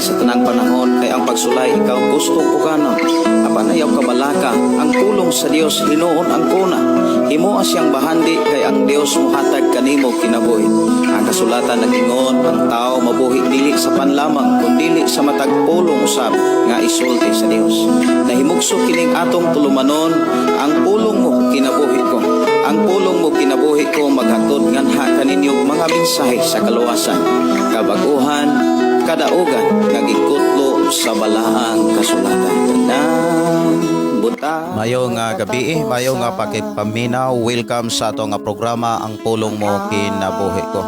sa tanang panahon kay ang pagsulay ikaw gusto pukanon. Apan ayaw kabalaka, ang pulong sa Dios hinuon ang kuna. Himoa siyang bahandi kay ang Dios muhatag kanimo kinabuhi. Ang kasulatan nag-ingon, ang tao mabuhi dili sa pan lamang kundili sa matag pulong usab nga isulti sa Dios. Nahimugso kining atong tulumanon, ang pulong mo kinabuhi ko. Ang pulong mo kinabuhi ko maghatod nganha kaninyo mga mensahe sa kaluwasan, kabaguhan, kadaugan nga gikutlo sa balaang kasulatan. Tanang buta. Maayong gabi, maayong nga pakipaminaw. Welcome sa ato nga programa, Ang Pulong Mo Kinabuhi Ko.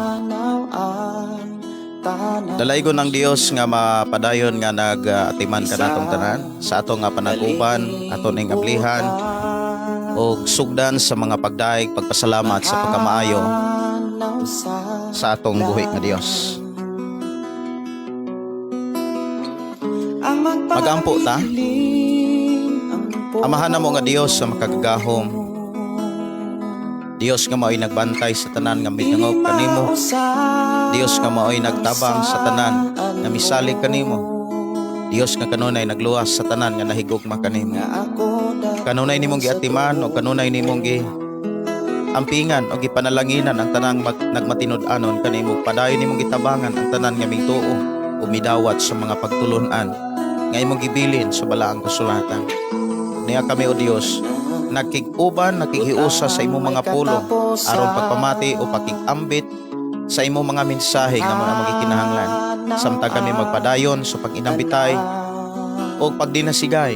Dalaygon ng Dios nga mapadayon nga nag-atiman kanatong tanan sa ato nga panag-uban, ato ning ablihan og sugdan sa mga pagdaig, pagpasalamat sa pagkamaayo sa atong buhi nga Dios. Magampo ta. Amahan namo nga Dios sa makagagahom. Dios nga mao'y nagbantay sa tanan nga midangop kanimo. Dios nga mao'y nagtabang sa tanan nga misalig kanimo. Dios nga kanunay nagluwas sa tanan nga nahigugma kanimo. Kanunay nimong giatiman o kanunay nimong gi ampingan o gipanalanginan ang tanang nagmatinud-anon kanimo. Padayon nimong gitabangan ang tanan nga mituo o midawat sa mga pagtulun-an nga imong gibilin sa balaang kasulatan. Niya kami, O Dios, nagkig-uban, nakighiusa sa imong mga pulong aron pagpamati o pakigambit sa imong mga mensahe nga mga magikinahanglan. Samtang kami magpadayon sa pag-inambitay o pagdinasigay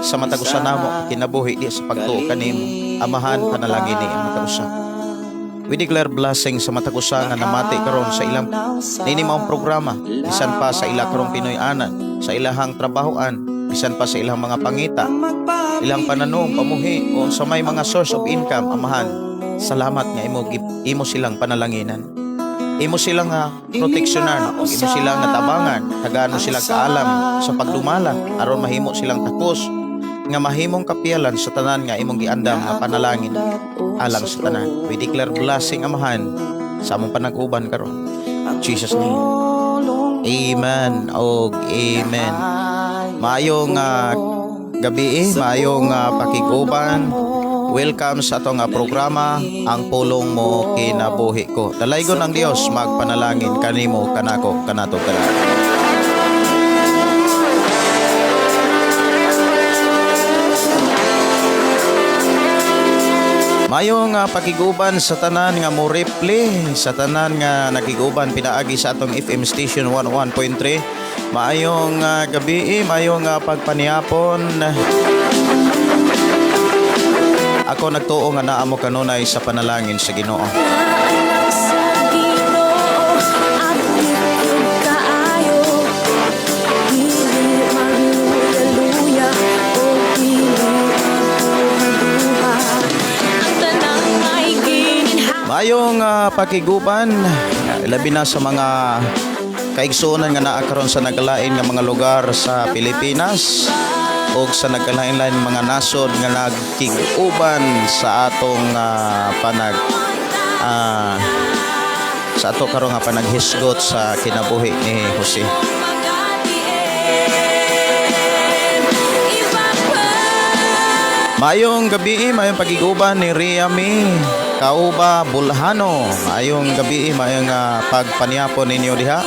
sa matag usa namo kinabuhi di sa pagtuo kanimo. Amahan, panalangin ni ang matag usa. We declare blessing sa matag usa nga namati karon sa ilang nini maong programa, bisan pa sa ila karong Pinoy-anan, sa ilahang trabahoan, bisan pa sa ilang mga pangita, ilang pananom, pamuhi o sa may mga source of income. Amahan, salamat nga imo silang panalanginan. Imo silang nga proteksyonan, imo silang nga tabangan, tagano silang kaalam sa pagdumala aron mahimo silang takos nga mahimong kapiyalan sa tanan nga imong giandam nga panalangin alang sa tanan. We declare blessing, Amahan, sa among panag-uban karon. Jesus' name. Amen og amen. Maayong gabi, maayong pakig-uban. Welcome sa atong programa, Ang Pulong Mo Kinabuhi Ko. Dalaygon ang Dios magpanalangin kanimo, kanako, kanato tanan. Maayong pakiguban sa tanan nga mo reply, sa tanan nga nakiguban pinaagi sa atong FM station 101.3. Maayong gabi, maayong pagpanihapon. Ako nagtuo nga naa mo kanunay sa panalangin sa Ginoo. Anak sa Ginoo, aktif kaayo. Dili magluya-luya o dili magduha-duha. Ang tanang may gininhawa. Maayong pakiguban, labi na sa mga kaigsuonan nga naa karon sa nagkalain nga mga lugar sa Pilipinas o sa nagkalain-lain mga nasod nga nagkiguban sa atong panag sa ato karon nga panaghisgot sa kinabuhi ni Jose. Magatiin, ipagpag Maayong gabi, maayong pagiguban ni Riami Kauba Bulhano. Maayong gabi, maayong pagpanyapon ninyo diha.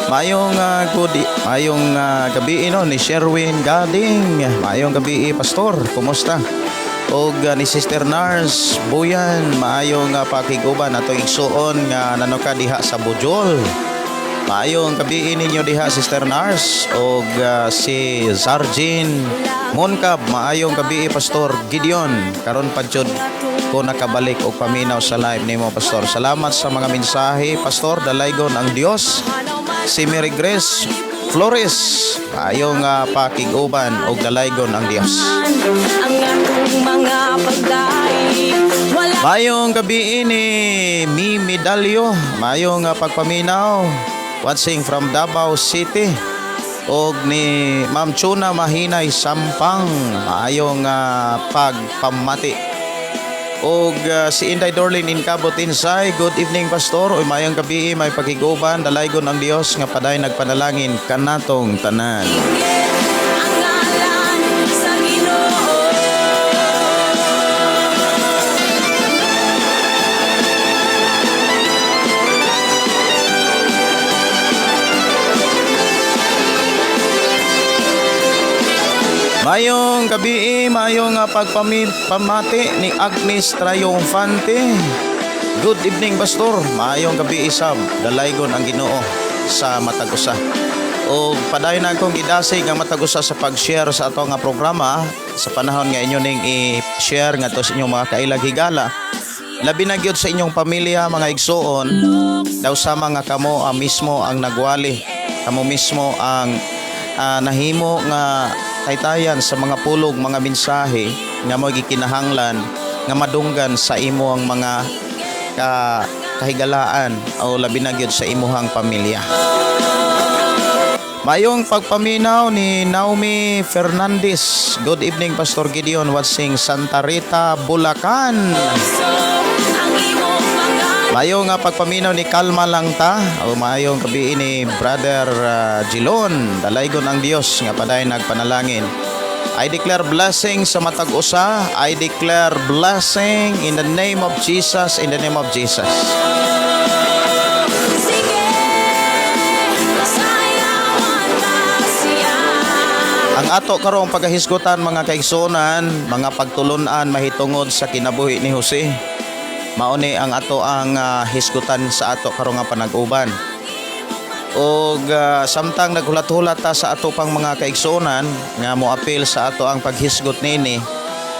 Maayong good, maayong gabi no ni Sherwin Gading. Maayong gabi, Pastor, kumusta? Og ni Sister Nars Buyan, maayong pakiguban ato igsuon nga nanuka diha sa Bujol. Maayong gabi ninyo diha, Sister Nars, og si Sargin Moncab, maayong gabi, Pastor Gideon. Karon pa jud ko nakabalik og paminaw sa live nimo, Pastor. Salamat sa mga mensahe, Pastor. Dalaygon ang Dios. Si Mary Grace Flores, maayong pakig-uban og dalaygon ang Dios. Ang atong mga pagdaig wala. Maayong gabi ni Mimi Dalio. Maayong pagpaminaw. Watching from Davao City. Og ni Ma'am Chuna Mahinay Sampang. Maayong pagpamati. Og si Inday Dorlin Incabot Insay, good evening, Pastor. Uy, maayong gabi, may pakiguban, dalaygon ang Dios nga paday nagpanalangin kanatong tanan. Ang ngalan sa Ginoo. Mayong gabi, mayong pamati ni Agnes Triumphante. Good evening, Pastor. Mayong gabi isab, dalaygon ang Ginoo sa matag usa. O padayon na akong gidasig ang matag usa sa pag-share sa ato nga programa sa panahon nga inyo ning i-share ngadto sa inyong mga kailag higala. Labi na gyud sa inyong pamilya, mga igsuon, daw sama nga kamo ang mismo ang nagwali, kamo mismo ang nahimo nga taytayan sa mga pulog, mga mensahe nga mo gikinahanglan nga madunggan sa imo ang mga kahigalaan o labi na gyud sa imuhang pamilya. Mayong pagpaminaw ni Naomi Fernandez. Good evening, Pastor Gideon, watching Santa Rita, Bulacan. So ang imong mga Mayong nga pagpaminaw ni Kalma lang ta o mayong gabi ni Brother Gilon. Dalaygon ang Dios nga paday nagpanalangin. I declare blessing sa matag usa. I declare blessing in the name of Jesus, in the name of Jesus. Sige, sayawan ta siya. Ang ato karong pagahisgutan, mga kaigsuonan, mga pagtulunan mahitungod sa kinabuhi ni Jose. Mauni ang ato ang hisgutan sa ato karong nga panag-uban. Og samtang naghulat-hulat ta sa ato pang mga kaigsuonan nga moapil sa ato ang paghisgot nini,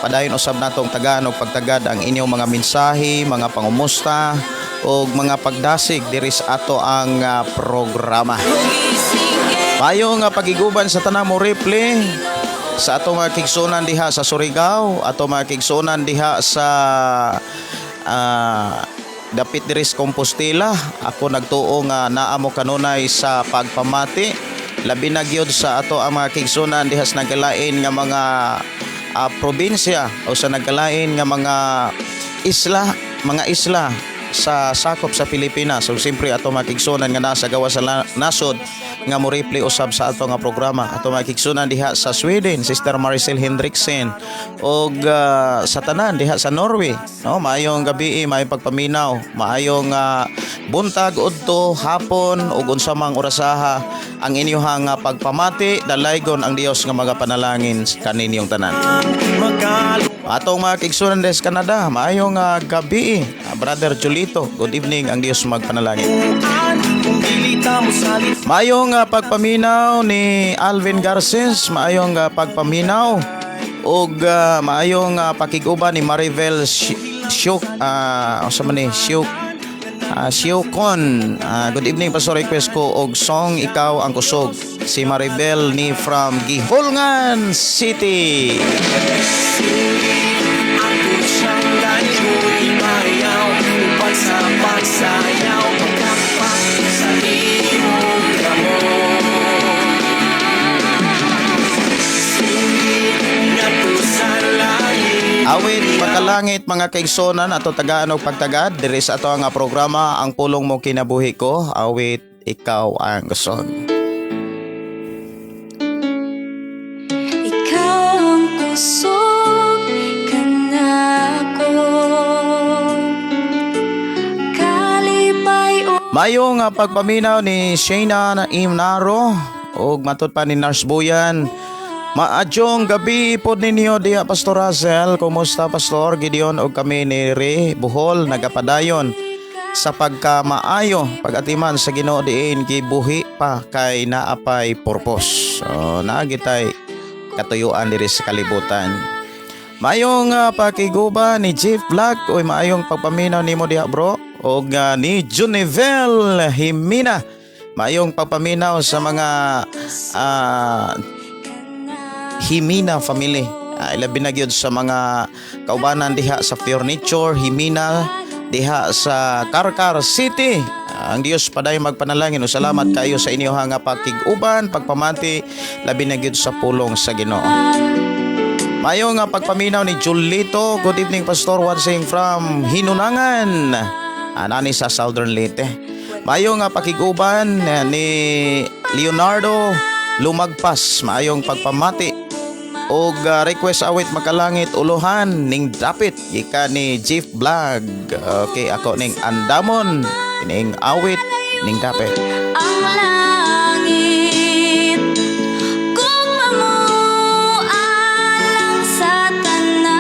padayon usab natong tagaan og pagtagad ang inyong mga mensahe, mga pangumusta ug mga pagdasig diri sa ato ang programa. Sige. Mayo nga pagiguban sa tanang mo replay sa atong mga kigsunan diha sa Surigao, ato mga kigsunan diha sa dapit diri sa Compostela. Ako nagtuo nga naa mo kanunay sa pagpamati. Labi na gyud sa ato ang mga kigsunan diha sa nagkalain nga mga probinsya o sa nagkalain nga mga isla sa sakop sa Pilipinas. So siyempre ato mga kigsunan nga nasa gawas sa nasod nga mo replay usab sa ato nga programa. Ato mga kigsunan diha sa Sweden, Sister Maricel Hendrickson, og sa tanan diha sa Norway. No, maayong gabi, maayong pagpaminaw, maayong buntag udto, hapon ug unsa mang orasaha ang inyuhang pagpamati, dalaygon ang Dios nga magapanalangin kaninyong tanan. Atong mga kigsunan des Canada, maayong gabi, Brother Julito. Good evening, ang Dios magpanalangin. Maayong pagpaminaw ni Alvin Garces, maayong pagpaminaw ug maayong pakiguban ni Maribel Shuk, unsa man ni Shuk Siokon. Good evening, Pastor, request ko og song "Ikaw ang Kusog." Si Maribel ni from Guihulngan City. Ako siyang imayaw upang sa pagsayaw pagkapak sa imong kamot. Sugid ngadto sa langit. Awit makalangit, mga kaigsonan, ato tagaan og pagtagad diri sa ato nga programa "Ang Pulong Mo Kinabuhi Ko", awit "Ikaw ang Kusog." Ikaw ang kusog kanako. Kalipay o Maayong nga pagpaminaw ni Shayna na Imnaro ug matud pa ni Nurse Buyan. Maadyong gabi pod ninyo diha, Pastor Russell. Kumusta, Pastor Gideon, og kami ni Re Bohol nagapadayon sa pagkamaayo pagatiman sa Ginoo diin gibuhi pa kay naapay purpose. So naa gitay katuyuan diri sa kalibutan. Maayong pakiguba ni Jeff Black. Uy, maayong pagpaminaw nimo diha, bro. Og ni Junivel Himina. Maayong pagpaminaw sa mga Himina family. Ilabi na gyud sa mga kaubanan diha sa Furniture Himina diha sa Carcar City. Ang Dios paday magpanalangin o salamat kayo sa inyo nga pakig-uban, pagpamati, labi na gyud sa pulong sa Ginoo. Mayo nga pagpaminaw ni Julito. Good evening, Pastor watching from Hinunangan. Anani sa Southern Leyte. Mayo nga pakiguban ni Leonardo Lumagpas. Maayong pagpamati og request awit makalangit uluhan ning dapit gikan ni Jeff Vlog. Okay, ako ning andamon ning awit ning dapit. Ang langit kung mamualang sa tanan,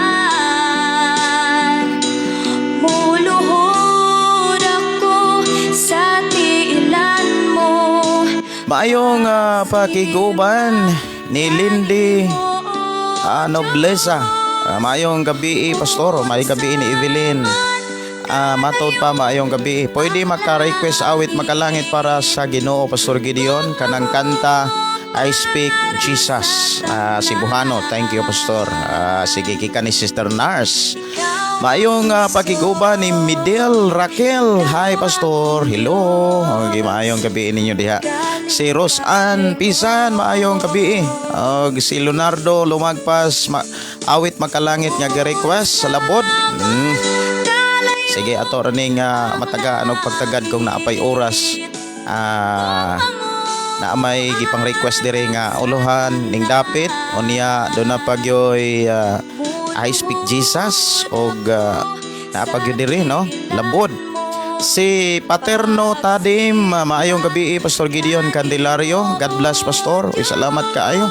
muluhod ako sa tiilan mo. Maayong pakiguban ni Lindy Nobleza. Maayong gabi, Pastor. Maayong gabi ni Evelyn. Matod pa, maayong gabi. Pwede maka-request awit makalangit para sa Ginoo, Pastor Gideon, kanang kanta I Speak Jesus. Cebuano. Thank you, Pastor. Sige, gikan ni Sister Nars. Maayong pakiguban ni Midel Raquel. Hi, Pastor. Hello. Okay, maayong gabi ninyo diha. Si Rosan Pisan, maayong gabi. Og si Leonardo Lumagpas, awit makalangit nga gi-request sa labod. Sige, ato raning matagaan og pagtagad kung naapay oras. Na may gipang request dire nga uluhan ning dapit unya do na pagyoy I Speak Jesus og naa pa gyud dire, no, labod. Si Paterno Tadim, maayong gabi, Pastor Gideon Candelario. God bless, Pastor. Uy, salamat kaayo.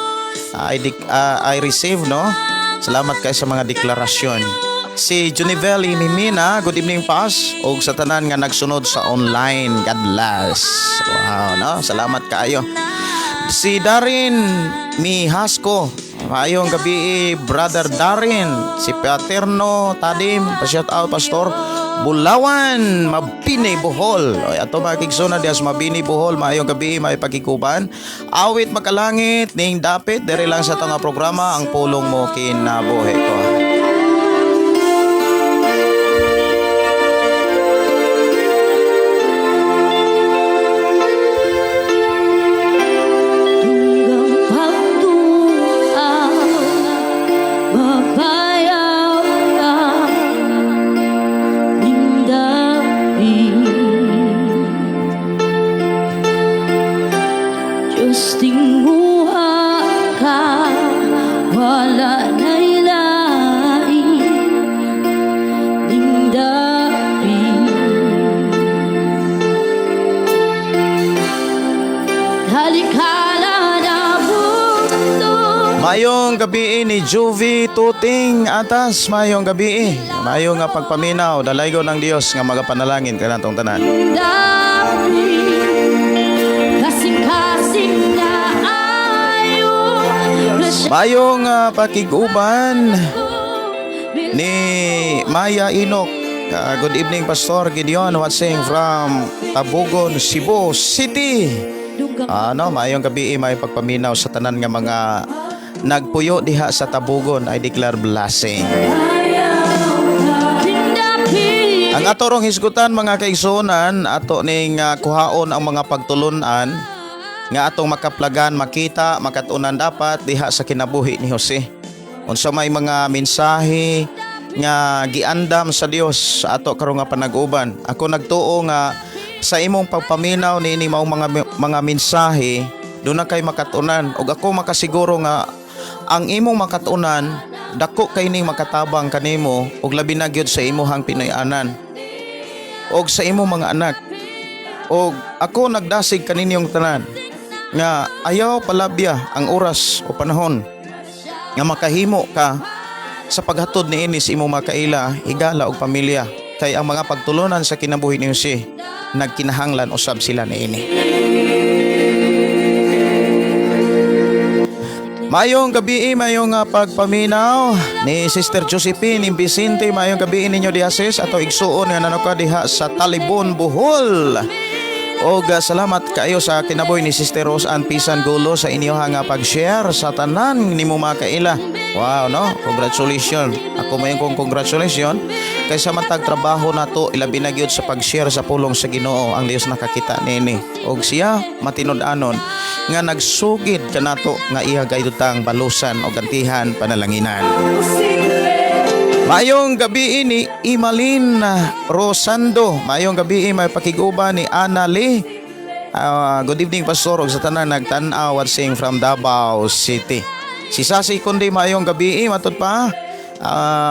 I receive, no. Salamat kaayo sa mga deklarasyon. Si Junivel Mimina, good evening, Pas, og sa tanan nga nagsunod sa online. God bless. Wow, no? Salamat kaayo. Si Darin Mihasco. Maayong gabi, Brother Darin. Si Paterno Tadim, pa-shout out, Pastor. Bulawan, Mabini, Bohol. Oy, ato mga kigsuna dias Mabini, Bohol, maayong gabi, may pagkikuban. Awit makalangit ning dapit diri lang sa atong nga programa ang pulong mo kinabuhi ko. Tunggang pagtuaw, mapayaw ka, ning dapit. Diyos, tinguha ka, wala na'y lain, ning dapit. Talikala na mundo. Mayong gabi ni Juvie Tuting Atas, mayong gabi. Mayong nga pagpaminaw, dalaygo ng Dios nga magapanalangin kanatong tanan. Dapit, kasing-kasing na ayo. Mayong pakiguban ni Maya Inok. Good evening, Pastor Gideon watching from Tabugon, Cebu City. Ano, maayong gabi, may pagpaminaw sa tanan nga mga nagpuyo diha sa Tabugon. I declare blessing. Ang ato rong hisgutan, mga kaigsuonan, ato ning kuhaon ang mga pagtulunan nga atong makaplagan, makita, makatunan dapat diha sa kinabuhi ni Jose. Unsa may mga mensahe nga giandam sa Dios sa ato karon nga panag-uban. Ako nagtuo nga sa imong pagpaminaw niini maong mga mensahe, doon na kay makatunan ug ako makasiguro nga ang imong makatunan dako kay ning makatabang kanimo ug labi na gyud sa imuhang Pinoy-anan og sa imong mga anak. Og ako nagdasig kaninyong tanan nga ayaw palabya ang oras o panahon nga makahimo ka sa paghatod niini sa imong mga kaila, higala og pamilya kay ang mga pagtulunan sa kinabuhi ni Jose nagkinahanglan usab sila niini. Mayong gabi, mayong pagpaminaw ni Sister Josephine Vicente, mayong gabi ninyo diha, sis, ato igsuon nga nanuka diha sa Talibon, Bohol. Og salamat kaayo sa kinabuhi ni Sister Rose Ann Pisan Gulo sa inyo nga pag-share sa tanan nimo mga kaila. Wow, no? Congratulations. Ako mayon kong congratulations kay sa matag trabaho nato ilabi na gyud sa pag-share sa pulong sa Ginoo, ang Dios nakakita niini. Og siya matinud-anon. nga nagsugid kanato nga iya gayutang balusan o gantihan panalanginan. Maayong gabi ni Imalin Rosando. Maayong gabi may pakiguban ni Ana Lee. Good evening, Pastor, ug sa tanan nagtan-aw watching from Davao City. Si Sasi Kundi, maayong gabi matud pa.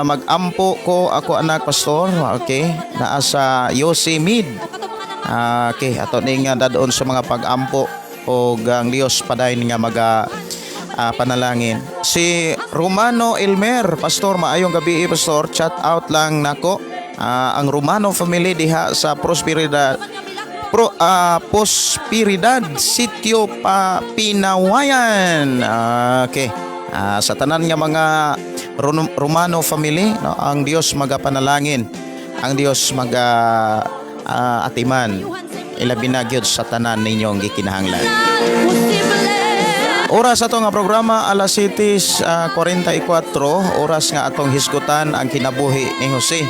Mag-ampo ko ako anak, Pastor. Okay, naa sa Yosi Mid. Okay, ato ning dadon sa mga pag-ampo og ang Dios padayon nga maga panalangin. Si Romano Elmer, Pastor, maayong gabi, Pastor. Chat out lang nako. Ang Romano family diha sa Prosperidad Prosperidad Sitio pa Pinawayan. Okay. Sa tanan nga mga Romano family, no, ang Dios magapanalangin. Ang Dios maga atiman ilabi na gyud sa tanan ninyong gikinahanglan. Oras ato nga programa alas 7:44, oras nga atong hisgutan ang kinabuhi ni Jose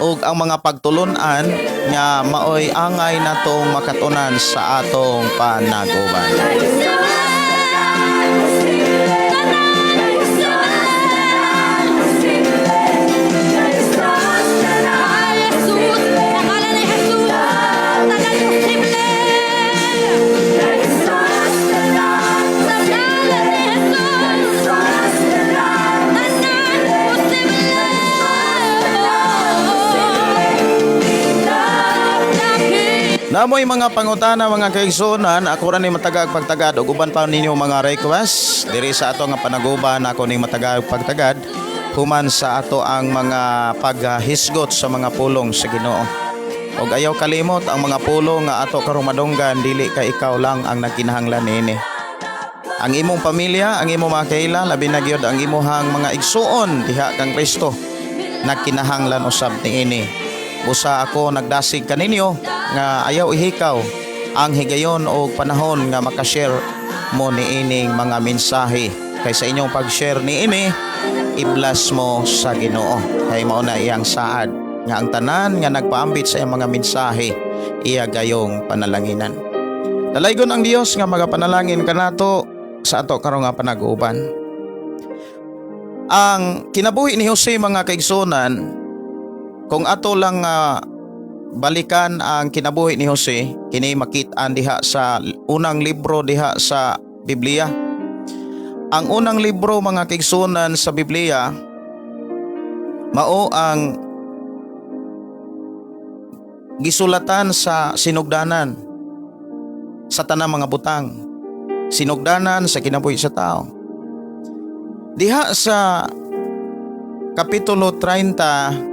ug ang mga pagtulunan nga maoy angay natong makatunan sa atong panaguban. Namoy mga pangutana, mga kaigsunan, ako ra ni matagag pagtagad ug uban pa ninyo mga request diri sa ato nga panaguban. Ako ning matagag pagtagad human sa ato ang mga paghisgot sa mga pulong sa Ginoo. Og ayaw kalimot ang mga pulong nga ato karong madunggan, dili ka ikaw lang ang nagkinahanglan niini. Ang imong pamilya, ang imong mga kaila, labi na gyud ang imuhang mga igsuon diha kang Kristo nagkinahanglan usab niini. Busa ako nagdasig kaninyo nga ayaw ihikaw ang higayon o panahon nga makashare mo niining mga mensahe. Kay sa inyong pag-share niini, i-bless mo sa Ginoo. Kay mao na iyang saad nga ang tanan nga nagpaambit sa iyang mga mensahe iya gayong panalanginan. Dalaygon ang Dios nga magapanalangin kanato sa ato karon nga panag-uban. Ang kinabuhi ni Jose, mga kaigsunan, kung ato lang balikan ang kinabuhi ni Jose, kini makit-an diha sa unang libro diha sa Biblia. Ang unang libro, mga kaigsunan, sa Biblia mao ang gisulatan sa sinugdanan sa tanang mga butang. Sinugdanan sa kinabuhi sa tao. Diha sa kapitulo 30,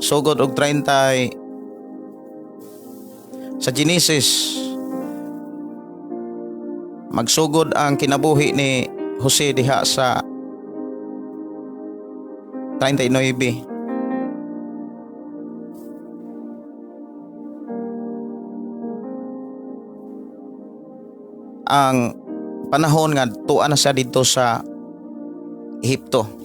sugod og 30 sa Genesis, magsugod ang kinabuhi ni Jose diha sa 39. Ang panahon nga tuwa na siya dito sa Ehipto.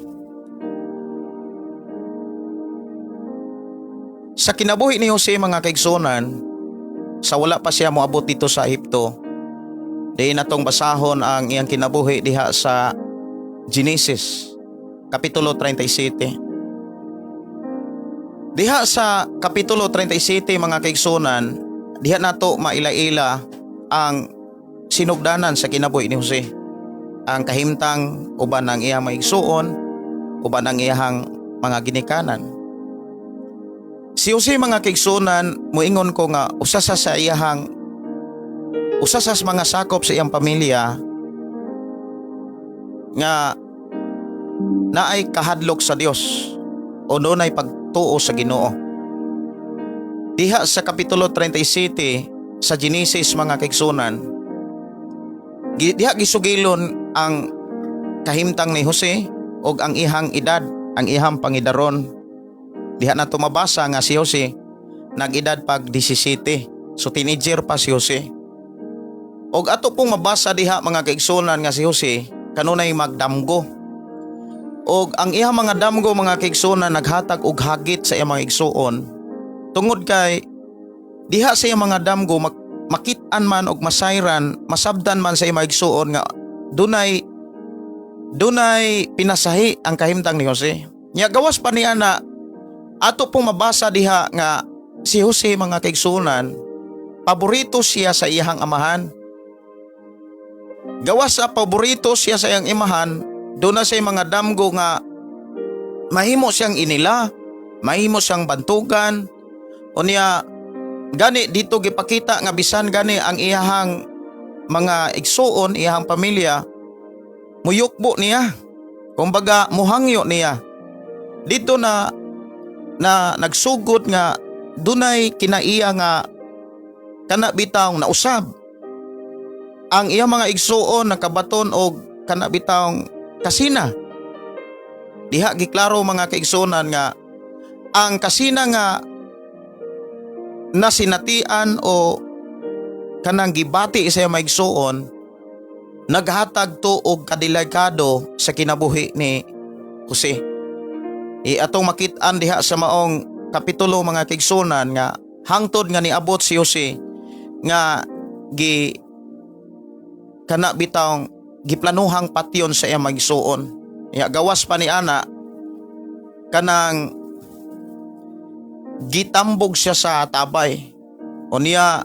Sa kinabuhi ni Jose, mga kaigsunan, sa wala pa siya moabot dito sa Ehipto, di natong basahon ang iyang kinabuhi diha sa Genesis Kapitulo 37. Diha sa Kapitulo 37, mga kaigsunan, diha nato maila-ila ang sinugdanan sa kinabuhi ni Jose. Ang kahimtang uban ang iyang mga igsuon, uban ang iyang mga ginikanan. Si Jose, mga kaigsunan, muingon ko nga usa sa mga sakop sa iyang pamilya nga naay kahadlok sa Dios o dunay pagtuo sa Ginoo. Diha sa Kapitulo 37 sa Genesis, mga kaigsunan, diha gisugilon ang kahimtang ni Jose og ang ihang edad, ang ihang pangidaron. Diha na mabasa nga si Jose nag-edad pag 17. So teenager pa si Jose. Og ato pong mabasa diha, mga kaigsunan, nga si Jose kanunay magdamgo. Og ang iyang mga damgo, mga kaigsunan, naghatag og hagit sa iyang mga igsuon tungod kay diha sa iyang mga damgo mag, makit-an man og masayran, masabdan man sa imong igsuon nga dunay pinasahi ang kahimtang ni Jose. Nya gawas pa niya na ato pong mabasa diha nga si Jose, mga kaigsuonan, paborito siya sa iyahang amahan. Gawas sa paborito siya sa iyang imahan, duna siya mga damgo nga mahimo siyang inila, mahimo siyang bantugan. Unya gani dito gipakita nga bisan gani ang iyahang mga igsuon, iyahang pamilya, muyukbo niya. Kumbaga muhangyo niya. Dito na na nagsugod nga dunay kinaiya nga kana bitawng nausab. Ang iyang mga igsuon nakabaton og kana bitawng kasina. Diha giklaro, mga kaigsuonan, nga ang kasina nga nasinatian o kanang gibati sa iyang mga igsuon, naghatag to og kadelikado sa kinabuhi ni Jose. I atong makit-an diha sa maong kapitulo, mga kaigsuonan, nga hangtod nga niabot si Jose nga gi kana bitawng giplanuhang patyon sa iyang mga igsuon. Ya gawas pa ni ana, kanang gitambog siya sa tabay. Unya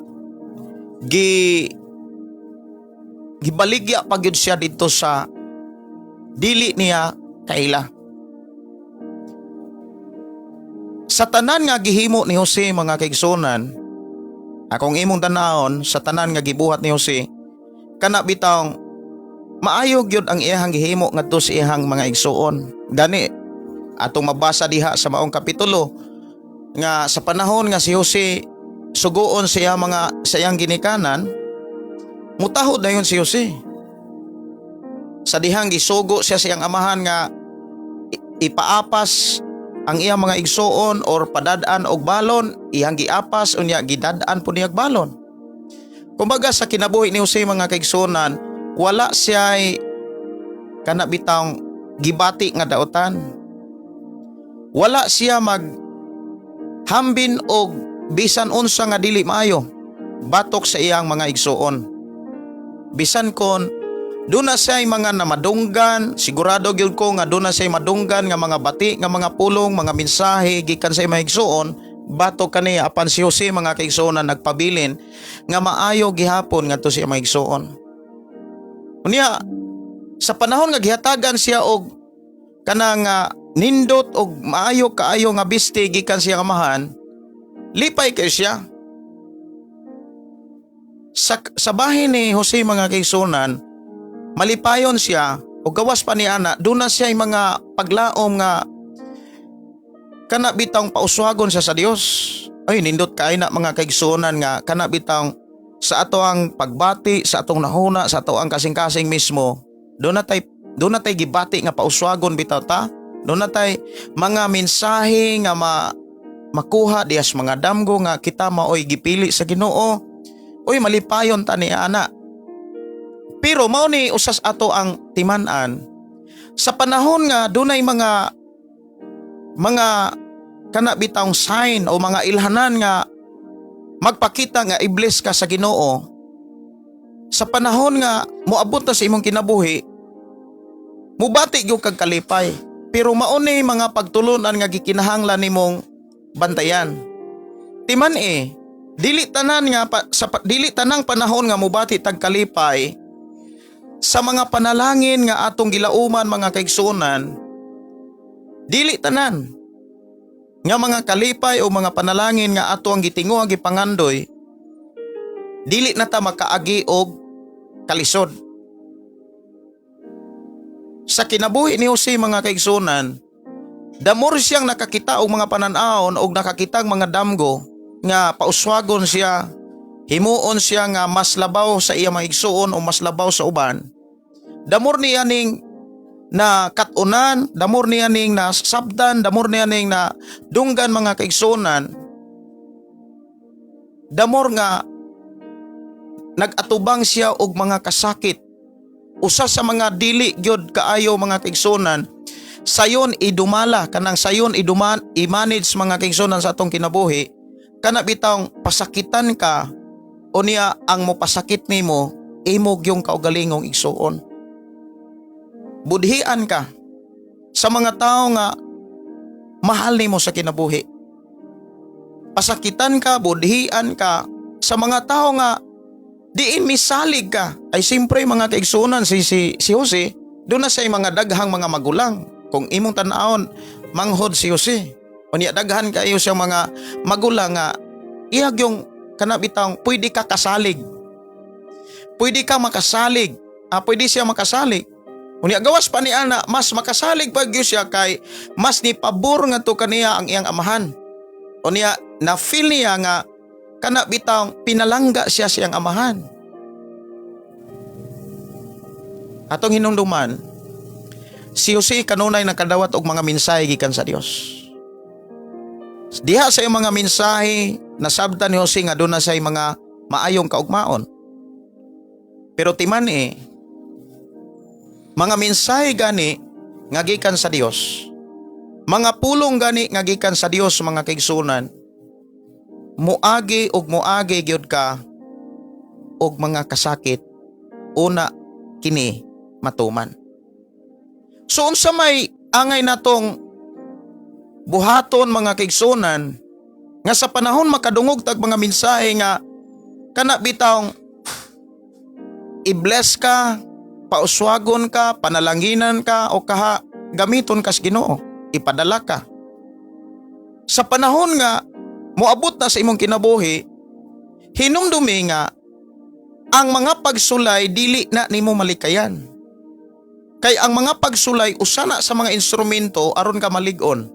gibaligya pa gyud siya didto sa dili niya kaila. Sa tanan nga gihimo ni Jose, mga kaigsuonan, akong imong tanawon sa tanan nga gibuhat ni Jose, kana bitawng maayo gyud ang iyahang gihimo ngadto sa iyahang mga igsuon. Gani atong mabasa diha sa maong kapitulo nga sa panahon nga si Jose suguon siya mga sa iyang ginikanan, mutahod na yun si Jose. Sa dihang gisugo siya sa iyang amahan nga ipaapas ang iyang mga igsuon or padad-an og balon, iyang giapas, unya gidad-an po niya og balon. Kumbaga sa kinabuhi ni Jose, mga kaigsuonan, wala siya kana bitawng gibati nga daotan. Wala siya mag hambin og bisan unsa nga dili maayo batok sa iyang mga igsuon. Bisan kon duna siya mga namadunggan, sigurado gyud ko nga duna siya madunggan nga mga bati, nga mga pulong, mga mensahe gikan sa mga igsuon batok kaniya, apan si Jose, mga kaigsuonan, nagpabilin nga maayo gihapon ngadto sa mga igsuon. Unya sa panahon nga gihatagan siya og kanang nindot og maayo kaayo nga biste gikan siya amahan, lipay kay siya. Sa bahin ni Jose, mga kaigsuonan, malipayon siya o gawas pa ni ana, duna siya mga paglaom nga kana bitang pauswagon siya sa Dios. Ay, nindot kay na, mga kaigsuonan, nga kana bitang sa ato ang pagbati, sa atong nahuna, sa ato ang kasing-kasing mismo, duna tay gibati nga pauswagon bitaw ta. Duna tay mga mensahe nga makuha dihas mga damgo nga kita maoy gipili sa Ginoo. Uy, malipayon ta ni ana. Pero mao ni usas ato ang timan-an sa panahon nga dunay mga kana bitawng sign o mga ilhanan nga magpakita nga i-bless ka sa Ginoo. Sa panahon nga moabot na sa imong kinabuhi, mubati gyud kag kalipay, pero mao ni mga pagtulunan nga gikinahanglan nimong bantayan. Timan eh, dili tanan nga pa, sa dili tanang panahon nga mubati tag kalipay sa mga panalangin nga atong gilauman, mga kaigsuonan. Dili tanan nga mga kalipay o mga panalangin nga ato ang gitinguha, gipangandoy, dili na ta makaagi og kalisod. Sa kinabuhi ni Jose, mga kaigsuonan, the more siyang nakakita og mga panan-awon og nakakita og mga damgo nga pauswagon siya, himuon siya nga mas labaw sa iya mga igsuon o mas labaw sa uban, the more niya ning na katunan, the more niya ning na sabdan, the more niya ning na dunggan, mga kaigsuonan, the more nga nag-atubang siya og mga kasakit. Usa sa mga dili gyud kaayo, mga kaigsuonan, sayon idumala, kanang sayon iduman i-manage, mga kaigsuonan, sa atong kinabuhi, kana bitawng pasakitan ka. Unya ang mopasakit nimo, imo gyung kaugalingong igsuon. Budhian ka sa mga tao nga mahal nimo sa kinabuhi. Pasakitan ka, budhian ka sa mga tao nga diin misalig ka. Ay siyempre, mga kaigsunan, si Jose, duna siya'y mga daghang mga magulang. Kung imong tan-awon, manghod si Jose. Unya daghan kayo siyang mga magulang nga iyag yung kana bitang pwede ka kasalig. Pwede ka makasalig. Ah, pwede siya makasalig. Unya gawas pa ni ana, mas makasalig pa gyud siya kay mas ni pabor nga to kaniya ang iyang amahan. Unya na feel niya nga kana bitang pinalangga siya siyang amahan. Atong hinumduman, si Jose kanunay nakadawat og mga mensahe gikan sa Dios. Diha sa iyang mga mensahe, nasabtan ni Jose nga duna siya'y mga maayong kaugmaon. Pero timan eh, mga mensahe gani nga gikan sa Dios, mga pulong gani nga gikan sa Dios, mga kaigsunan, muagi og muagi gyud ka og mga kasakit una kini matuman. So unsa may angay natong buhaton, mga kaigsunan, nga sa panahon makadungog tag mga mensahe nga kana bitawng i-bless ka, pauswagon ka, panalanginan ka o kaha gamiton kas Ginoo, ipadala ka? Sa panahon nga moabot na sa imong kinabuhi, hinumdumi nga ang mga pagsulay dili na nimo malikayan. Kay ang mga pagsulay usa na sa mga instrumento aron ka malig-on.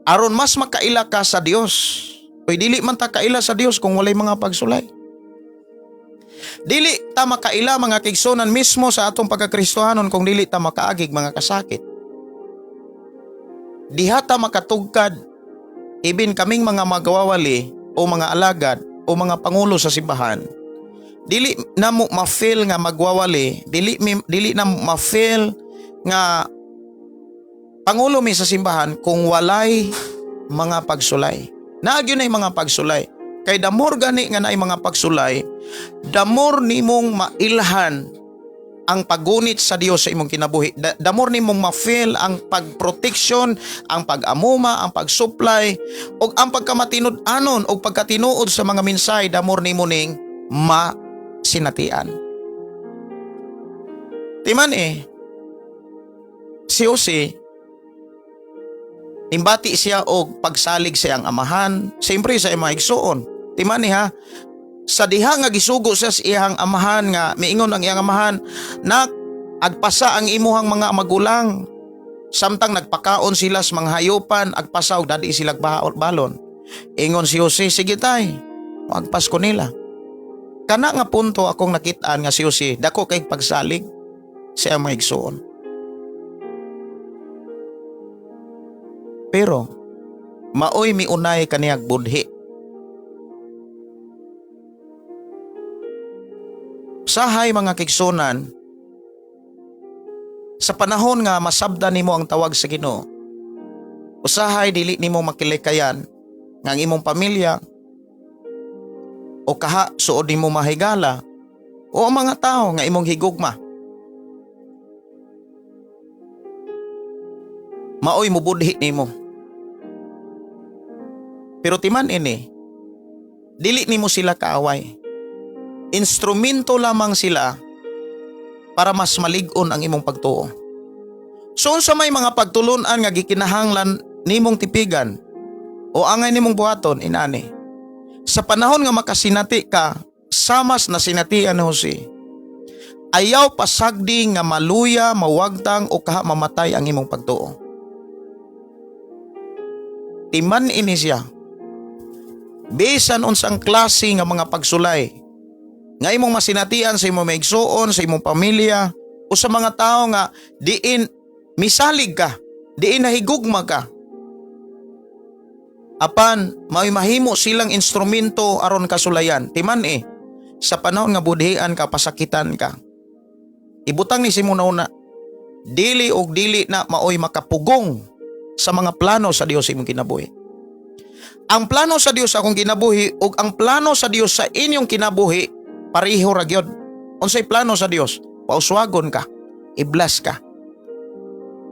Aron mas makaila ka sa Dios. Uy, dili man ta kaila sa Dios kung walay mga pagsulay. Dili ta makaila, mga kaigsunan, mismo sa atong pagkakristohanon kung dili ta makaagig mga kasakit. Diha ta makatugkad, ibin kaming mga magwawali o mga alagad o mga pangulo sa simbahan. Dili na mo ma-feel nga magwawali, dili na mo ma-feel nga pangulo mi sa simbahan kung walay mga pagsulay. Naa gyud nay mga pagsulay. Kay the more gani nga naay mga pagsulay, the more nimong mailhan ang pagunit sa Dios sa imong kinabuhi. The more nimong ma-feel ang pagproteksyon, ang pag-amuma, ang pag-supply, ug ang pagkamatinud-anon ug pagkatinuod sa mga mensahe, the more nimo ning masinatian. Timan eh, si Jose, nimbati siya og pagsalig sa iyang amahan, siyempre sa iyang mga igsuon. Timan ni ha, sa diha nga gisugo siya sa iyang amahan nga miingon ang iyang amahan, "Nak, agpasa ang imuhang mga magulang." Samtang nagpakaon sila sa mga hayupan, agpasa og dadi sila balon. Ingon si Jose, "Sige tay, agpas ko nila." Kana nga punto akong nakitaan nga si Jose, dako kay pagsalig sa iyang mga igsuon. Pero maoy miunay kaniyag budhi. Sahay, mga kaigsunan, sa panahon nga masabdan nimo ang tawag sa Ginoo, usahay dili nimo makilikayan nga ang imong pamilya o kaha suod nimo mahigala o ang mga tao nga imong higugma maoy mubudhi nimo. Pero timan ini, dili nimo sila kaaway. Instrumento lamang sila para mas malig-on ang imong pagtuo. So unsa may mga pagtulunan nga gikinahanglan nimong tipigan o angay nimong buhaton inani? Sa panahon nga makasinati ka, samas na sinatian ni Jose, ayaw pasagdi nga maluya, mawagtang o kaha mamatay ang imong pagtuo. Timan ini siya. Bisan unsang klase nga mga pagsulay nga imong masinatian sa imong maigsuon, sa imong pamilya o sa mga tao nga diin misalig ka, diin nahigugma ka. Apan may mahimo silang instrumento aron kasulayan. Timan eh, sa panahon nga budhian ka, pasakitan ka, ibutang ni si una, dili og dili na maoy makapugong sa mga plano sa Dios sa imong kinabuhi. Ang plano sa Dios sa akong kinabuhi ug ang plano sa Dios sa inyong kinabuhi pareho ra gyud. Unsay plano sa Dios? Pauswagon ka, i-bless ka.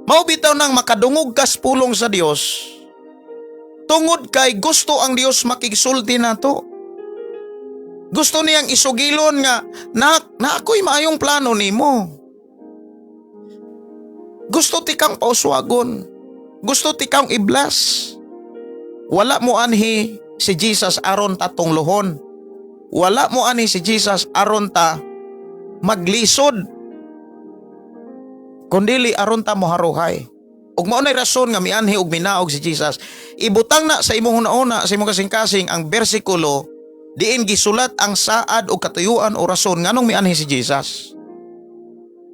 Mao bitaw nang makadungog kas pulong sa Dios tungod kay gusto ang Dios makigsulti nato. Gusto niyang isugilon nga na ako'y maayong plano nimo. Gusto tikang pauswagon. Gusto tikang i-bless. Wala mo anhi si Jesus aron ta tunglohon. Wala mo anhi si Jesus aron ta maglisod. Kundili aron ta moharuhay. Ug mao nay rason nga mianhi ug minaog si Jesus. Ibutang na sa imong hunauna, sa imong kasing-kasing ang bersikulo diin gisulat ang saad o katuyuan o rason nganong mianhi si Jesus.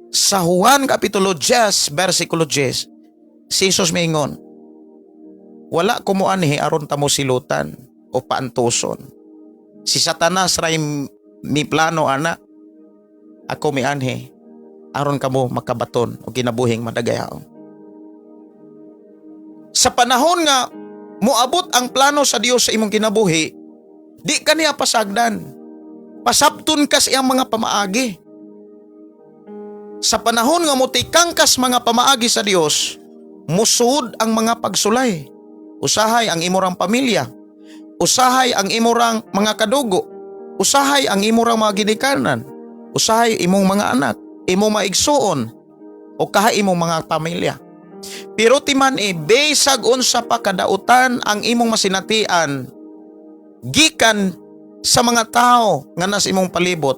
Sa Juan Kapitulo 10, versikulo 10, si Jesus miingon, "Wala ko moanhi aron ta mo silutan o paantuson. Si Satanas ray mi plano ana. Ako mianhi aron kamo makabaton og kinabuhing madagayaon." Sa panahon nga moabot ang plano sa Dios sa imong kinabuhi, di ka niya pasagdan. Pasabton ka sa iyang mga pamaagi. Sa panahon nga motikang kas mga pamaagi sa Dios, musuod ang mga pagsulay. Usahay ang imorang pamilya, usahay ang imorang mga kadugo, usahay ang imorang mga ginikanan, usahay imong mga anak, imong maigsuon, o kaha imong mga pamilya. Pero timan e, besag unsa pa kadautan ang imong masinatian, gikan sa mga tao nga nas imong palibot.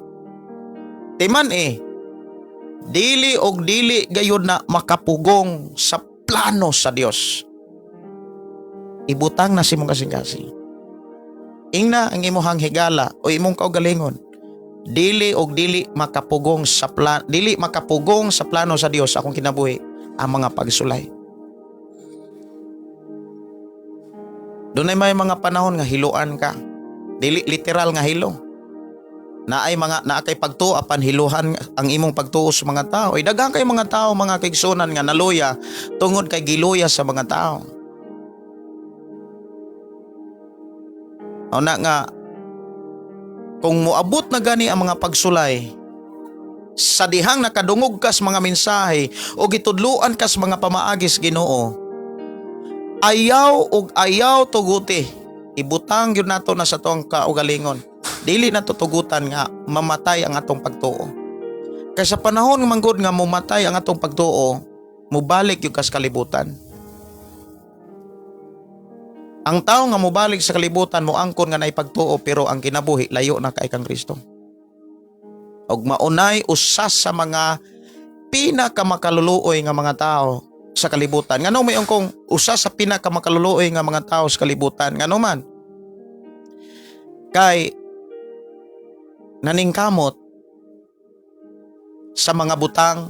Timan e, dili og dili gayud na makapugong sa plano sa Dios. Ibutang na sa imong kasing-kasing. Ingna ang imuhang higala o imong kaugalingon. Dili og dili makapugong sa plan, dili makapugong sa plano sa Dios akong kinabuhi ang mga pagsulay. Dunay may mga panahon nga hiluan ka. Dili literal nga hilo. Naay mga naa kay pagtuo apan hiluhan ang imong pagtuo sa mga tao. Ay daghan kay mga tao, mga kaigsunan, nga naluya tungod kay giluya sa mga tao. Una nga kung moabot na gani ang mga pagsulay sa dihang nakadungog kas mga mensahe o gitudluan kas mga pamaagis Ginoo, ayaw og ayaw tuguti. Ibutang gyud nato na sa tuang kaugalingon. Dili na tutugutan nga mamatay ang atong pagtuo. Kay sa panahon manggod nga mumatay ang atong pagtuo, mubalik gyud kas kalibutan. Ang tao nga mobalik sa kalibutan moangkon nga naipagtuo, pero ang kinabuhi layo na kay kang Kristo. Og maunay usas sa mga pinakamakaluluoy nga mga tao sa kalibutan. Ngano may kong usa sa pinakamakaluluoy nga mga tao sa kalibutan? Ngano man? Kay naningkamot sa mga butang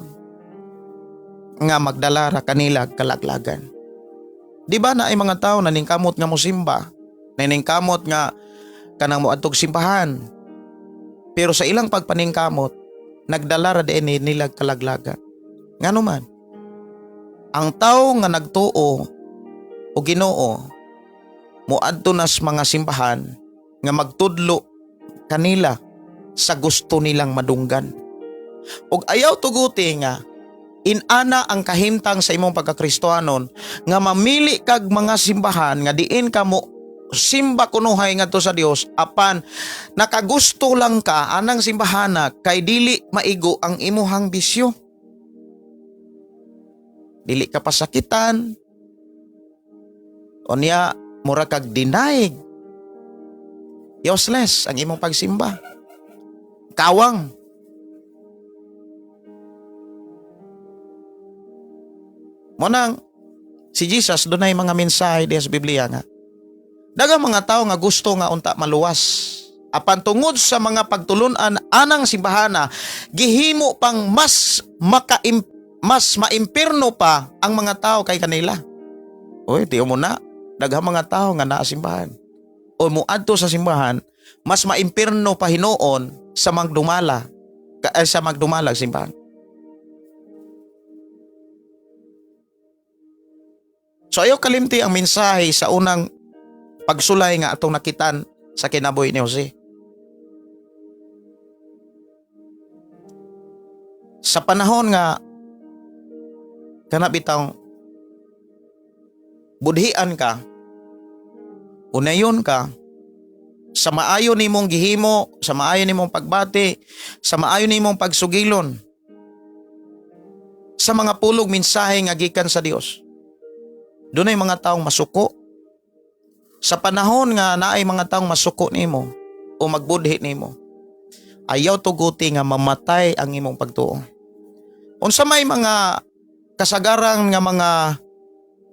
nga magdala ra kanila kalaglagan. Di ba na ay mga tao naningkamot nga mosimba, naningkamot nga kanang moadtog simbahan. Pero sa ilang pagpaningkamot, nagdala ra diin nila kalaglagan. Ngano man? Ang tao nga nagtuo o Ginoo moadto nas mga simbahan nga magtudlo kanila sa gusto nilang madunggan. Og ayaw tuguti nga inana ang kahimtang sa imong pagkakristohanon nga mamili kag mga simbahan nga diin ka mo simba kunuhay ngadto sa Dios, apan nakagusto lang ka anang simbahana kay dili maigo ang imuhang bisyo. Dili ka pasakitan. Unya mura kag denied. Useless ang imong pagsimba. Kawang. Monang si Jesus dunay mga mensahe diha sa Biblia nga daghang mga tao nga gusto nga unta maluwas, apan tungod sa mga pagtulunan anang simbahana gihimo pang mas maimpirno pa ang mga tao kay kanila. Oy, tiyo mo na, daghang mga tao nga naa simbahan o moadto sa simbahan, mas maimpirno pa hinuon sa magdumala sa magdumalag simbahan. So ayaw kalimti ang mensahe sa unang Pagsulay nga atong nakitaan sa kinabuhi ni Jose. Sa panahon nga kana bitawng budhian ka, unayon ka, sa maayo nimong gihimo, sa maayo nimong pagbati, sa maayo nimong pagsugilon, sa mga pulog mensahe nga gikan sa Dios. Dunay mga taong masuko. Sa panahon nga naay mga taong masuko nimo o magbudhi nimo, ayaw tuguti nga mamatay ang imong pagtuo. Unsa may mga kasagaran nga mga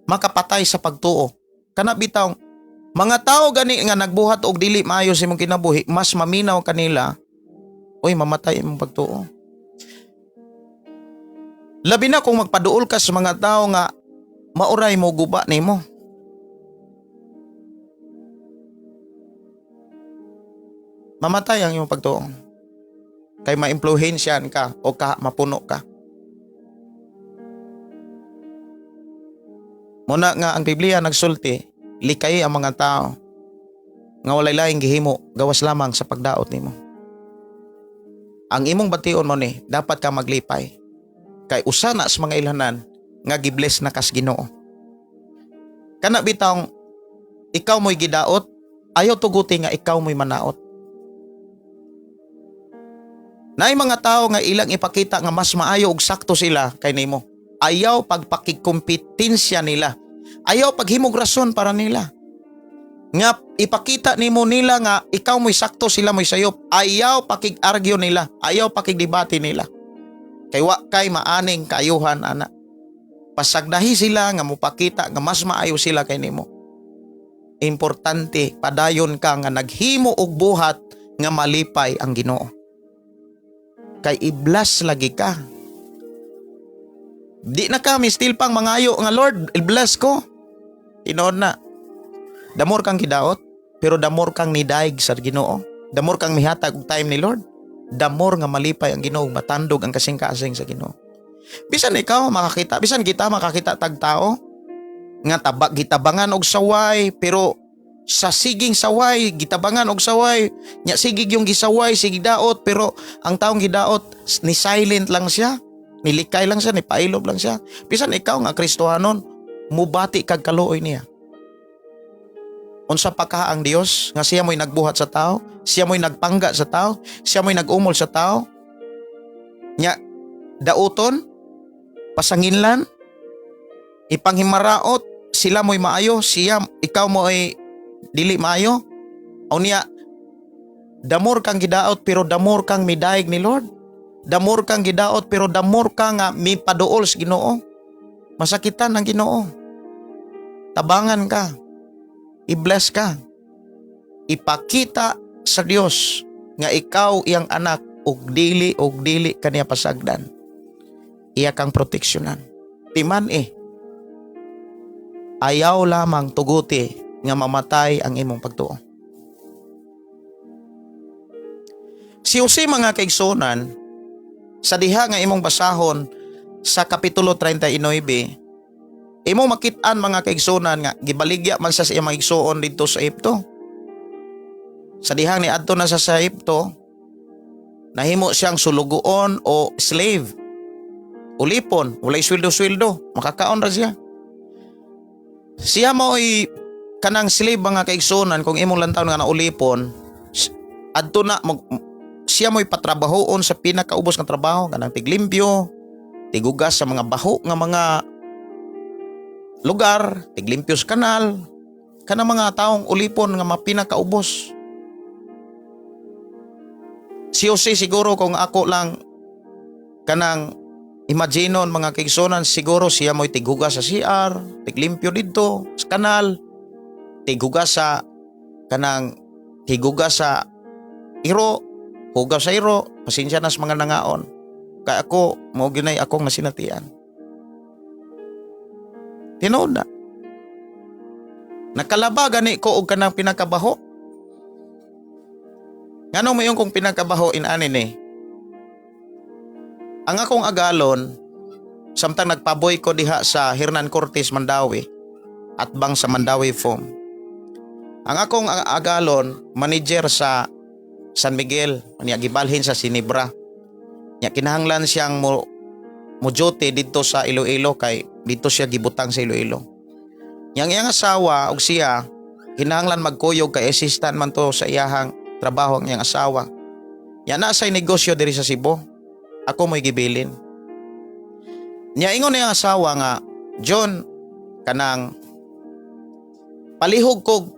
makapatay sa pagtuo? Kana bitaw mga tao gani nga nagbuhat og dili maayo sa imong kinabuhi, mas maminaw kanila, oy, mamatay imong pagtuo. Labi na kung magpaduol ka sa mga tao nga mauray mo guba nimo. Mamatay ang imong pagtuo. Kay maimpluhensyahan ka o ka mapuno ka. Muna nga ang Biblia nagsulti, likay ang mga tao nga walay laing gihimo gawas lamang sa pagdaot nimo. Ang imong bation mo ni, dapat ka maglipay. Kay usa na sa mga ilhanan nga gibless na kas Ginoo. Kana bitawng ikaw mo'y gidaot, ayaw tuguti nga ikaw mo'y manaot. Naay mga tao nga ilang ipakita nga mas maayo og sakto sila kay nimo. Ayaw pagpakigkompetensya nila. Ayaw paghimog rason para nila. Nga ipakita nimo nila nga ikaw mo'y sakto, sila mo'y sayop. Ayaw pakig-argue nila. Ayaw pakigdebate nila. Kay wa kay maaning kaayuhan ana. Pasagdahi sila nga mopakita nga mas maayo sila kay nimo. Importante padayon ka nga naghimo og buhat nga malipay ang Ginoo. Kay i-bless lagi ka. Di na kami still pang mangayo nga, "Lord, i-bless ko." Tinuod na. Damor kang gidaot, pero damor kang nidaig sa Ginoo. Damor kang mihatag og time ni Lord. Damor nga malipay ang Ginoo, matandog ang kasing-kasing sa Ginoo. Bisan ikaw makakita, bisan kita makakita tag tao nga tabak gitabangan og saway, pero sa siging saway, gitabangan og saway, nya sige yung gisaway, sige daot, pero ang taong gidaot ni silent lang siya, nilikay lang siya, ni pailob lang siya. Bisan ikaw nga Kristohanon, mubati kag kaluoy niya. Unsa pa ka ang Dios nga siya mo'y nagbuhat sa tao, siya mo'y nagpangga sa tao, siya mo'y nag-umol sa tao. Nya dauton, pasanginlan, ipanghimaraot, sila mo'y maayo, siya ikaw mo ay dili maayo. O niya, damor kang gidaot pero damor kang midaig ni Lord. Damor kang gidaot pero damor ka nga mipaduol sa Ginoo. Masakitan ang Ginoo. Tabangan ka. I-bless ka. Ipakita sa Dios nga ikaw iyang anak ug dili kaniya pasagdan. Iya kang proteksyonan. Timan eh. Ayaw lamang tuguti nga mamatay ang imong pagtuo. Si Jose, mga kaigsunan, sa diha nga imong basahon sa Kapitulo 39, imong makit-an, mga kaigsunan, nga gibaligya man sa iyang mga igsuon didto sa Ehipto. Sa dihang niadto na sa Ehipto, nahimo siyang sulugoon o slave. Ulipon, walay sweldo-sweldo, makakaon ra siya. Siya mo'y kanang slave, mga kaigsunan, kung imong lantaw nga naulipon, adto na mag, siya mo'y patrabahoon sa pinakaubos nga trabaho, kanang tiglimpyo, tigugas sa mga baho nga mga lugar, tiglimpyo sa kanal, kanang mga taong ulipon nga mapinakaubos. Si Jose siguro, kung ako lang kanang imaginon, mga kaigsunan, siguro siya mo'y tigugas sa CR, tiglimpyo didto sa kanal, tigugas sa kanang tigugas sa iro, hugaw sa iro, pasensya na sa mga nangaon. Kay ako, mao ginay akong nasinatian. Tinuod na. Nakalaba gani ko og kanang pinakabaho. Ngano mayon kong pinakabaho inani ni? Ang akong agalon, samtang nagpaboy ko diha sa Hernan Cortez, Mandaue, at bang sa Mandaue Foam. Ang akong agalon, manager sa San Miguel, niya gibalhin sa Sinibra. Nya kinahanglan siyang mo duty didto sa Iloilo kay didto siya gibutang sa Iloilo. Yang iyang asawa og siya kinahanglan magkuyog kay assistant man to sa iyahang trabaho ang iyang asawa. Nya naa say negosyo diri sa Cebu. Ako mo'y gibilin. Nya ingon niyang asawa nga, "John, kanang palihog kog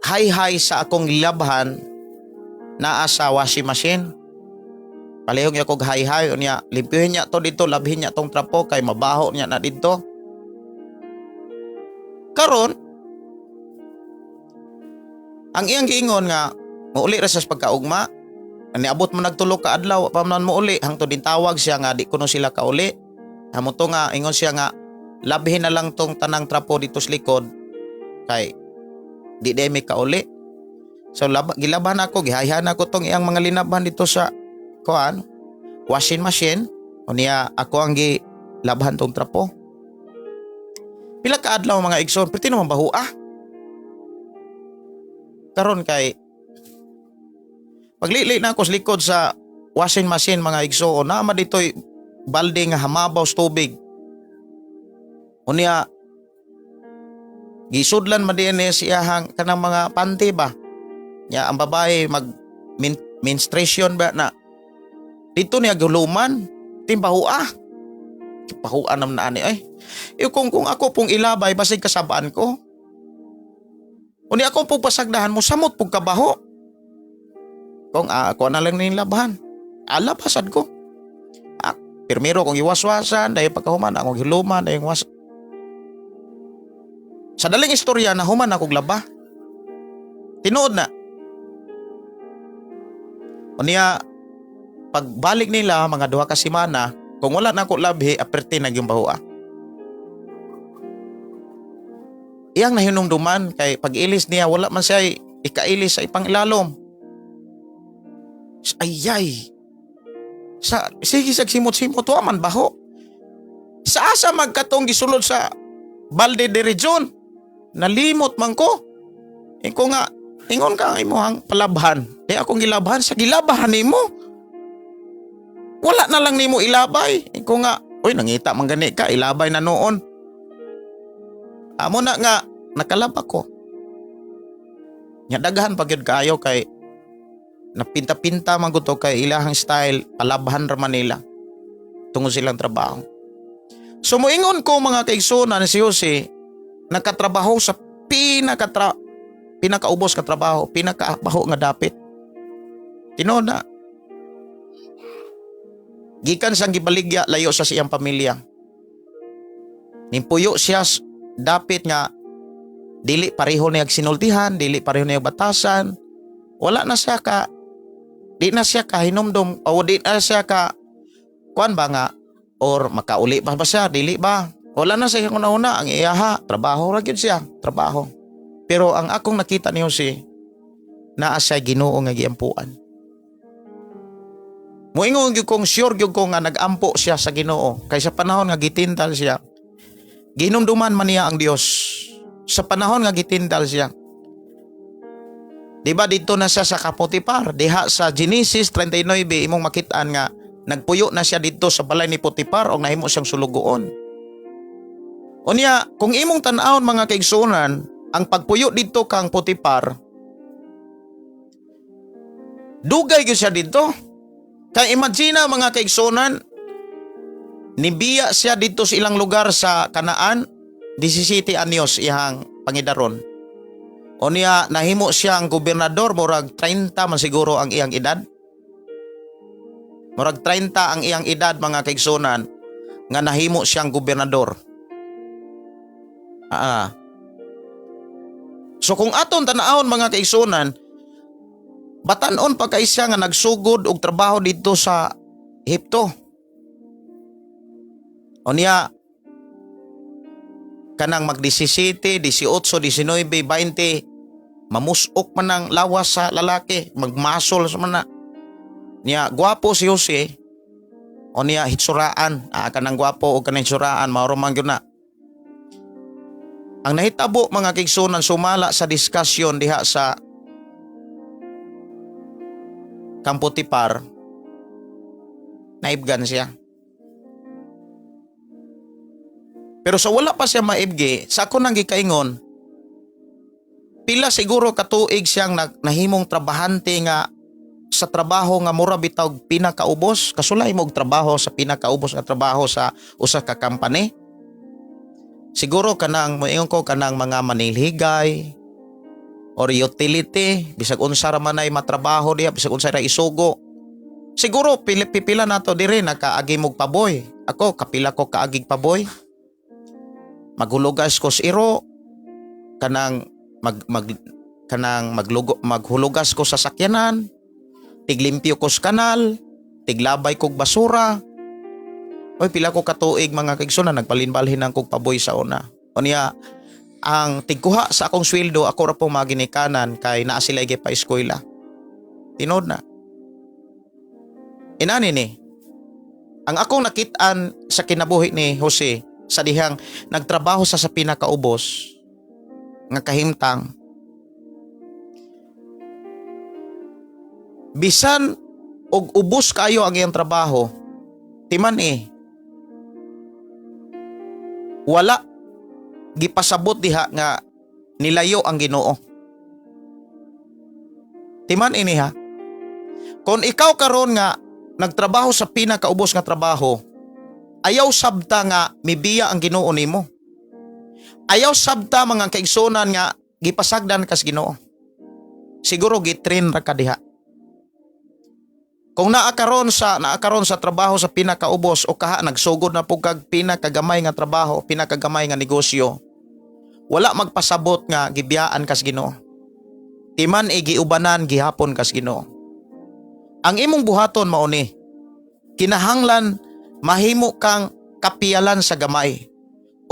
hay-hay sa akong gilabhan naa sa washing machine. Palihog niya kog hay-hay, unya limpyuhin niya to dito, labhin niya tong trapo kay mabaho niya na dito." Karon, ang iyang giingon nga muuli ra sa pagkaugma, niabot mo nagtulo ka adlaw pa man muuli hangtod din tawag siya nga di kuno sila kauli. Amo to nga ingon siya nga labhin na lang tong tanang trapo dito sa likod kay di mi kauli. So gilaban ako, gihayhan ako tong iyang mga linabhan dito sa kuan washing machine. Unya ako ang gilabhan tong trapo. Pila ka adlaw, mga igsoon, perti naman baho ah. Karon kay paglili na ako sa likod sa washing machine, mga igsoon, naa man dito'y balde nga hamabaw sa tubig. Unya gisudlan man din ni siyahang kanang mga panty ba. Nya ang babae mag menstruation ba na dito niya guluman timbaho ah. Pahuan naman na ani ay. Eh, kung ako pong ilabay, basig kasabaan ko. Unya ako pong pasagdahan mo samot pong kabaho. Kung ako na lang nilabahan. Ala pasad ko. Ah, pirmiro kong iwaswasan dahil pagkahuman akong hiluman dahil was. Sa daling istorya, na human akong laba. Tinuod na. Unya pagbalik nila mga 2 ka semana, kung wala na ako labhi, aperte na yung baho ah. Iyang nahinumduman kay pag-ilis niya, wala man siya ikailis sa ipang ilalom. Ayay. Sa sige sa simot-simot wa man baho. Sa asa magkatong gisulod sa balde de region? Nalimot man ko. Iko nga ingon ka ang imuhang palabhan. Di akong gilabhan sa gilabahan nimo. Wala na lang nimo ilabay. Iko nga, "Oy, nangita man gani ka, ilabay na noon." Amo na nga nakalaba ko. Nya daghan pa gyud kaayo kay napinta-pinta man gud to kay ilahang style, palabhan ra man nila tungod silang trabaho. So moingon ko, mga kaigsunan, si Jose nakatrabaho sa pinakaubos ka trabaho, pinakabaho nga dapit. Tinuod na. Gikan siyang gibaligya layo sa siyang pamilya. Nimpuyo siya dapit nga dili pareho niya sinultihan, dili pareho niya batasan. Wala na siya ka di na siya ka hinumdum o di na siya ka kuan ba nga or makauli pa ba siya, dili ba? Wala na siya una-una ang iyaha, trabaho ra gyud siya, trabaho. Pero ang akong nakita ni Jose, naa siya Ginoo nga giampuan. Moingon gyud kong sure gyud ko nga nagampo siya sa Ginoo kay sa panahon nga gitintal siya, gihinumduman man niya ang Dios. Sa panahon nga gitintal siya. Di ba dito na siya sa Kapotipar? Diha sa Genesis 39 imong makitaan nga nagpuyo na siya dito sa balay ni Potifar o nahimo siyang sulugoon. Unya, kung imong tan-awon, mga kaigsunan, ang pagpuyo dito kang Potifar, dugay gyud siya dito. Kay imagine, mga kaigsunan, nibiya siya dito sa ilang lugar sa Kanaan, 17 anyos iyang pangidaron. Unya nahimo siyang gobernador, murag 30 man siguro ang iyang edad. Murag 30 ang iyang edad, mga kaigsunan, nga nahimo siyang gobernador. Ah. So kung aton tanawon, mga kaigsunan, batan-on pa kay siya nga nagsugod og trabaho dito sa Ehipto. Unya kanang mag 17, 18, 19, 20, mamusok man ang lawas sa lalaki, magmasol sa man na. Niya gwapo si Jose. O niya hitsuraan, kanang gwapo o kanang hitsuraan, mao man gyud na. Ang nahitabo, mga kaigsuonan, sumala sa discussion diha sa Kampo Tipar, naibgan siya. Pero sa wala pa siya maibgi, sa ako nang gikaingon, pila siguro katuig siyang nahimong trabahante nga sa trabaho nga mura bitaw pinakaubos, kasulay mo og trabaho sa pinakaubos nga trabaho sa usa ka company. Siguro kanang moingon ko kanang mga manilhigay or utility, bisag unsa ra man ay matrabaho diha, bisag unsa ra isugo. Siguro pila, pipila nato diri nakaagi mog paboy. Ako, kapila ko kaagig paboy. Maghulugas ko sa iro, kanang mag, mag kanang maglugo, maghulugas ko sa sakyanan, tiglimpyo ko sa kanal, tiglabay kog basura. Oy, pila ko katuig, mga kaigsoon, nagpalinbalhin ang kog paboy sa una. Unya, ang tigkuha sa akong sweldo, ako ra po maginikanan kay naa sila pa eskwela. Tinuod na. Inani ni, ang akong nakit-an sa kinabuhi ni Jose sa dihang nagtrabaho sa pinakaubos nga kahimtang, bisan og ubos kayo ang iyang trabaho, timan eh, wala gipasabot diha nga nilayo ang Ginoo. Timan ini ha. Kung ikaw karon nga nagtrabaho sa pinakaubos nga trabaho, ayaw sabta nga mibiya ang Ginoo nimo. Ayaw sabta, mga kaigsunan, nga gipasagdan kas Ginoo. Siguro gitrain ra ka diha. Kung naa karon sa trabaho sa pinakaubos o kaha nagsugod na pud kag pinakagamay nga trabaho, pinakagamay nga negosyo, wala magpasabot nga gibiyaan kas Ginoo. Timan e giubanan gihapon kas Ginoo. Ang imong buhaton mao ni, kinahanglan mahimo kang kapiyalan sa gamay.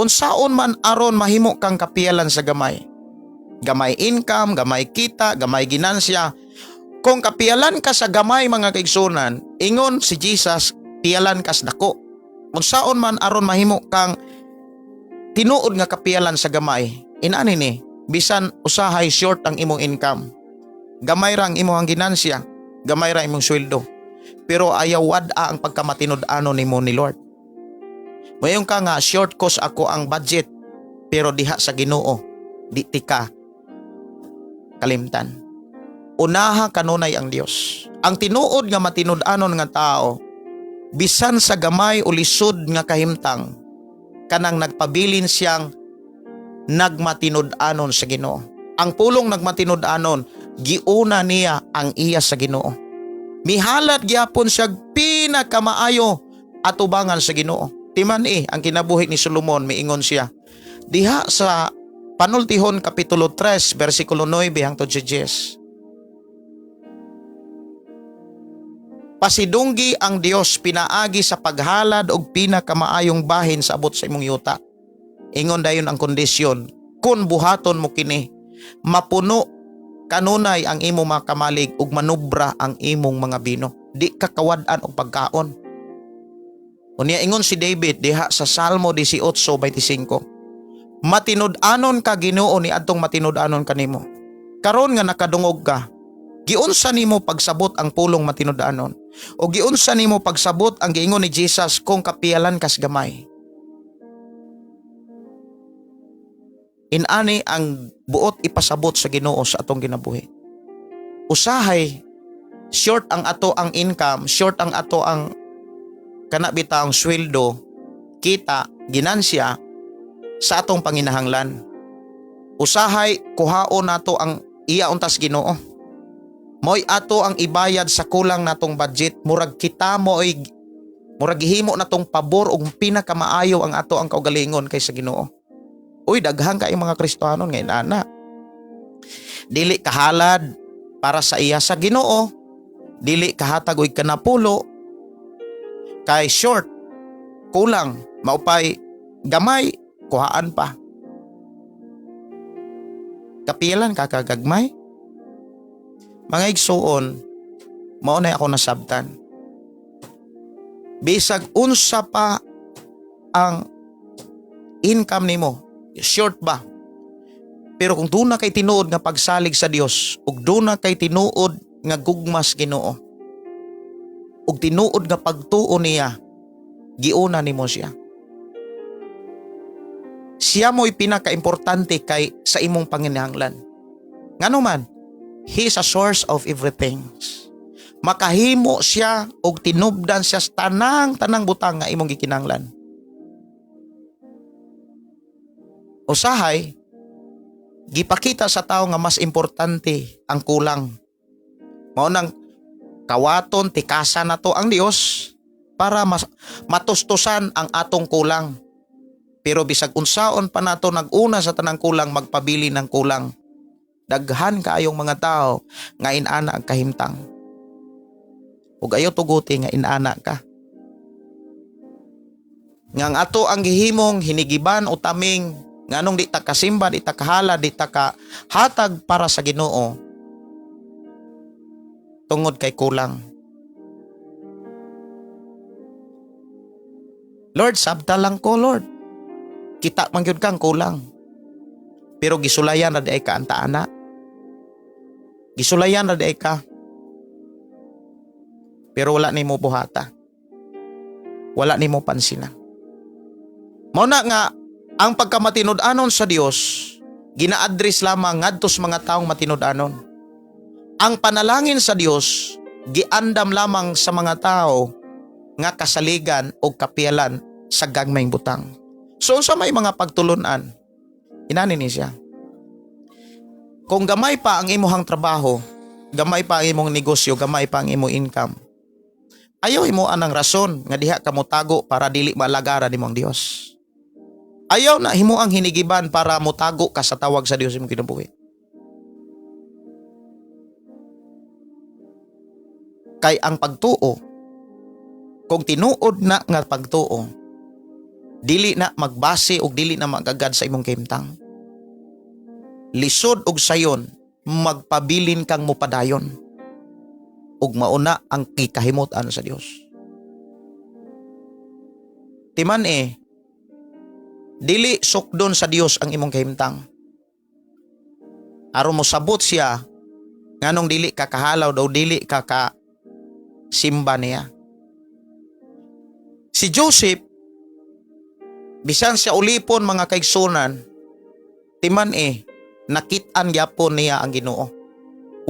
Unsaon man aron mahimo kang kapiyalan sa gamay? Gamay income, gamay kita, gamay ginansya. Kung kapiyalan ka sa gamay, mga kaigsunan, ingon si Jesus, piyalan kas dako. Unsaon man aron mahimo kang tinuod nga kapiyalan sa gamay? Inani ni, bisan usahay short ang imong income. Gamay ra ang imong ginansya, gamay ra imong sweldo. Pero ayaw wad-a ang pagkamatinud-ano nimo ni Lord. Moingon ka nga short cost ako ang budget, pero diha sa Ginoo di tika kalimtan. Unaha kanunay ang Dios. Ang tinuod nga matinud-anon nga tao, bisan sa gamay o lisod nga kahimtang, kanang nagpabilin siyang nagmatinud-anon sa Ginoo. Ang pulong nagmatinud-anon, giuna niya ang iya sa Ginoo. Mihalad gyapon siya pinakamaayo atubangan sa Ginoo. Timan eh, ang kinabuhi ni Solomon, miingon siya. Diha sa Panultihon Kapitulo 3, versikulo 9 hangtod sa 10. Pasidunggi ang Dios pinaagi sa paghalad og pinakamaayong bahin sa abot sa imong yuta. Ingon dayon ang kondisyon, kung buhaton mo kini, mapuno kanunay ang imong mga kamalig ug manubra ang imong mga bino. Di ka kawad-an og pagkaon. Unya ingon si David diha sa Salmo 18:25. Matinud-anon ka, Ginoo, ni adtong matinud-anon kanimo. Karon nga nakadungog ka, giunsa nimo pagsabot ang pulong matinud-anon? O giunsa nimo pagsabot ang giingon ni Jesus kung kapiyalan kas gamay? Inani ang buot ipasabot sa Ginoo sa atong ginabuhi. Usahay short ang ato ang income, short ang ato ang kana bitang sweldo, kita, ginansya sa atong panginahanglan. Usahay kuhaon nato ang iya untas Ginoo. Mo'y ato ang ibayad sa kulang natong budget, murag kita mo'y murag gihimo natong pabor ug pinakamaayo ang ato ang kaugalingon kaysa Ginoo. Uy, daghan kay mga Kristohanon ngayon ana. Dili kahalad para sa iya sa Ginoo, dili kahatag og kanapulo kay short, kulang, maupay gamay, kuhaan pa. Kapilan ka kagagmay? Mga igsuon, mao na ako nasabtan. Bisag unsa pa ang income nimo, short ba? Pero kung duna kay tinuod nga pagsalig sa Dios ug duna kay tinuod nga gugmas Ginoo ug tinuod nga pagtuo niya, giuna nimo siya. Siya mo'y pinakaimportante kay sa imong panginahanglan. Ngano man, He is a source of everything. Makahimo siya og tinubdan siya sa tanang tanang butang nga imong gikinahanglan. Usahay, gipakita sa tao nga mas importante ang kulang. Mao nang kawaton tikasa nato ang Dios para mas matustusan ang atong kulang. Pero bisag unsaon pa nato nag-una sa tanang kulang, magpabili ng kulang. Daghan kaayong mga tao nga inana ang kahimtang. Ug ayaw tuguti nga inana ka. Nga ang ato ang gihimong hinigiban o taming nganong di ta kasimba, di ta kahala, di ta ka hatag para sa Ginoo tungod kay kulang. Lord, sabta lang ko, Lord. Kita man gyud kang kulang. Pero gisulayan ra di ay ka anta ana. Gisulayan ra di ay ka. Pero wala nimo buhata. Wala nimo pansina. Mao na nga ang pagkamatinud-anon sa Dios gina-address lamang ngadto sa mga taong matinud-anon. Ang panalangin sa Dios giandam lamang sa mga tao nga kasaligan o kapiyalan sa gagmayng butang. So unsa may mga pagtulunan? Inani ni siya. Kung gamay pa ang imuhang trabaho, gamay pa ang imong negosyo, gamay pa ang imong income, ayaw imo anang rason nga diha ka motago para dili malagaran nimo ang Dios. Ayaw na himo ang hinigiban para motago ka sa tawag sa Dios imong kinabuhi. Kay ang pagtuo, kung tinuod na nga pagtuo, dili na magbase og dili na magagad sa imong kahimtang. Lisod og sayon, magpabilin kang mopadayon. Ug mauna ang kikahimutan sa Dios. Timan dili sukdon sa Dios ang imong kahimtang. Aron mosabot siya nganong dili ka kahalaw daw dili ka ka simba niya. Si Joseph, bisan siya ulipon, mga kaigsunan, timan nakit-an gyapon niya ang Ginoo.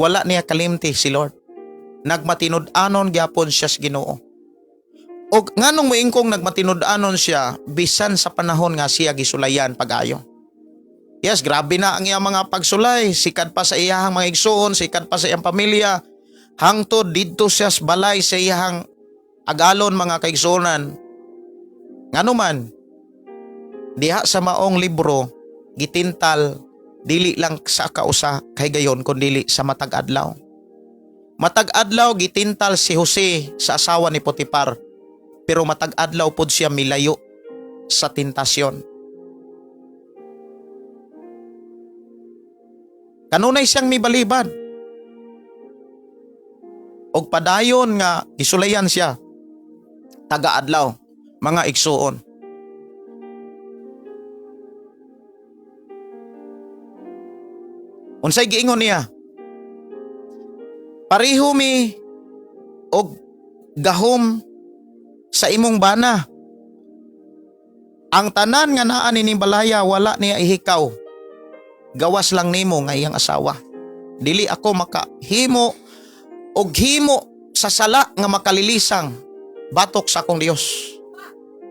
Wala niya kalimti si Lord. Nagmatinud-anon gyapon siya sa Ginoo. Og nganong moingkong nagmatinud-anon siya bisan sa panahon nga siya gisulayan pag-ayo? Yes, grabe na ang iyang mga pagsulay, sikad pa sa iyahang mga igsuon, sikad pa sa iyang pamilya. Hangtod didto siya sa balay sa iyahang agalon, mga kaigsuonan. Ngano man, diha sa maong libro gitintal dili lang sa kausa kahigayon kundi sa matag adlaw. Matag adlaw gitintal si Jose sa asawa ni Potifar, pero matag adlaw pod siya milayo sa tentasyon. Kanunay siyang mibalibad. Og padayon nga gisulayan siya taga-adlaw, mga igsuon. Unsay giingon niya? Pareho mi og gahom sa imong bana. Ang tanan nga naa nining balaya wala niya ihikaw. Gawas lang nimo nga iyang asawa. Dili ako makahimo og himo sa sala nga makalilisang batok sa akong Dios.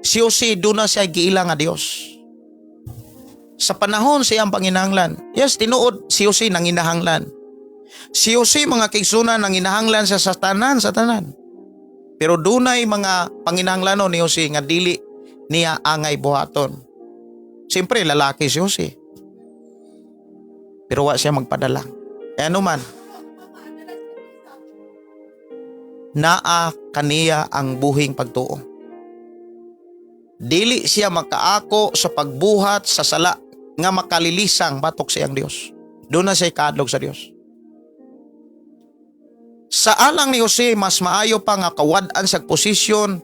Si Jose, duna siya giila nga Dios. Sa panahon sa iyang panginahanglan. Yes, tinuod si Jose nanginahanglan. Si Jose, mga kaigsunan, nanginahanglan siya sa tanan, sa tanan. Pero dunay mga panginahanglanon ni Jose nga dili niya angay buhaton. Siyempre, lalaki si Jose. Pero wa siya magpadala. E ano man, naa kaniya ang buhing pagtuo. Dili siya makaako sa pagbuhat sa sala nga makalilisang batok sa iyang Dios. Doon na siya kaadlok sa Dios. Sa alang ni Jose, mas maayo pa nga kawad-an sa posisyon,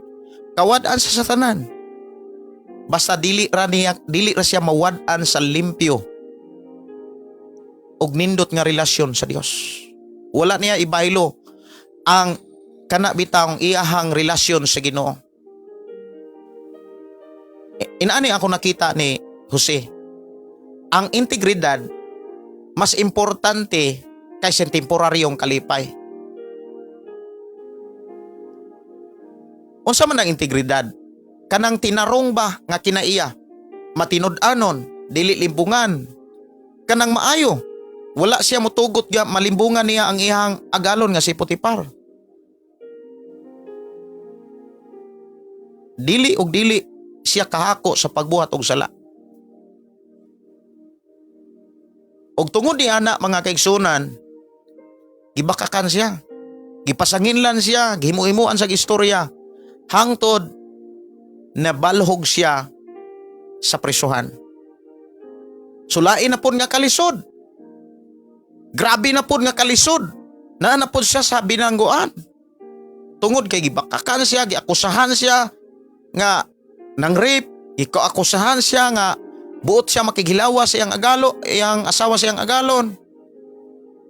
kawad-an sa satanan. Basta dili ra niya, dili ra siya mawad-an sa limpyo. og nindot nga relasyon sa Dios. Wala niya ibaylo ang kana bitawng iyahang relasyon sa Ginoo. Inaani ako nakita ni Jose. Ang integridad mas importante kaysa temporaryong kalipay. Unsa man ang integridad? Kanang tinarong ba nga kinaiya? Matinud-anon, dili limbungan. Kanang maayo. Wala siya motugot nga malimbungan niya ang iyang agalon nga si Potifar. Dili og dili siya kahako sa pagbuhat og sala. Og tungod ni ana, mga kaigsunan, gibakakan siya. Gipasanginlan siya, gihimu-himuan sa istorya. Hangtod nabalhog siya sa presohan. Sulain na pod nga kalisod. Grabe na pod nga kalisod. Naa na pod siya sa binangguan. Tungod kay gibakakan siya, giakusahan siya nga nang rape, ikuakusahan siya nga buot siya makighilawa sa iyang agalo, iyang asawa sa iyang agalon.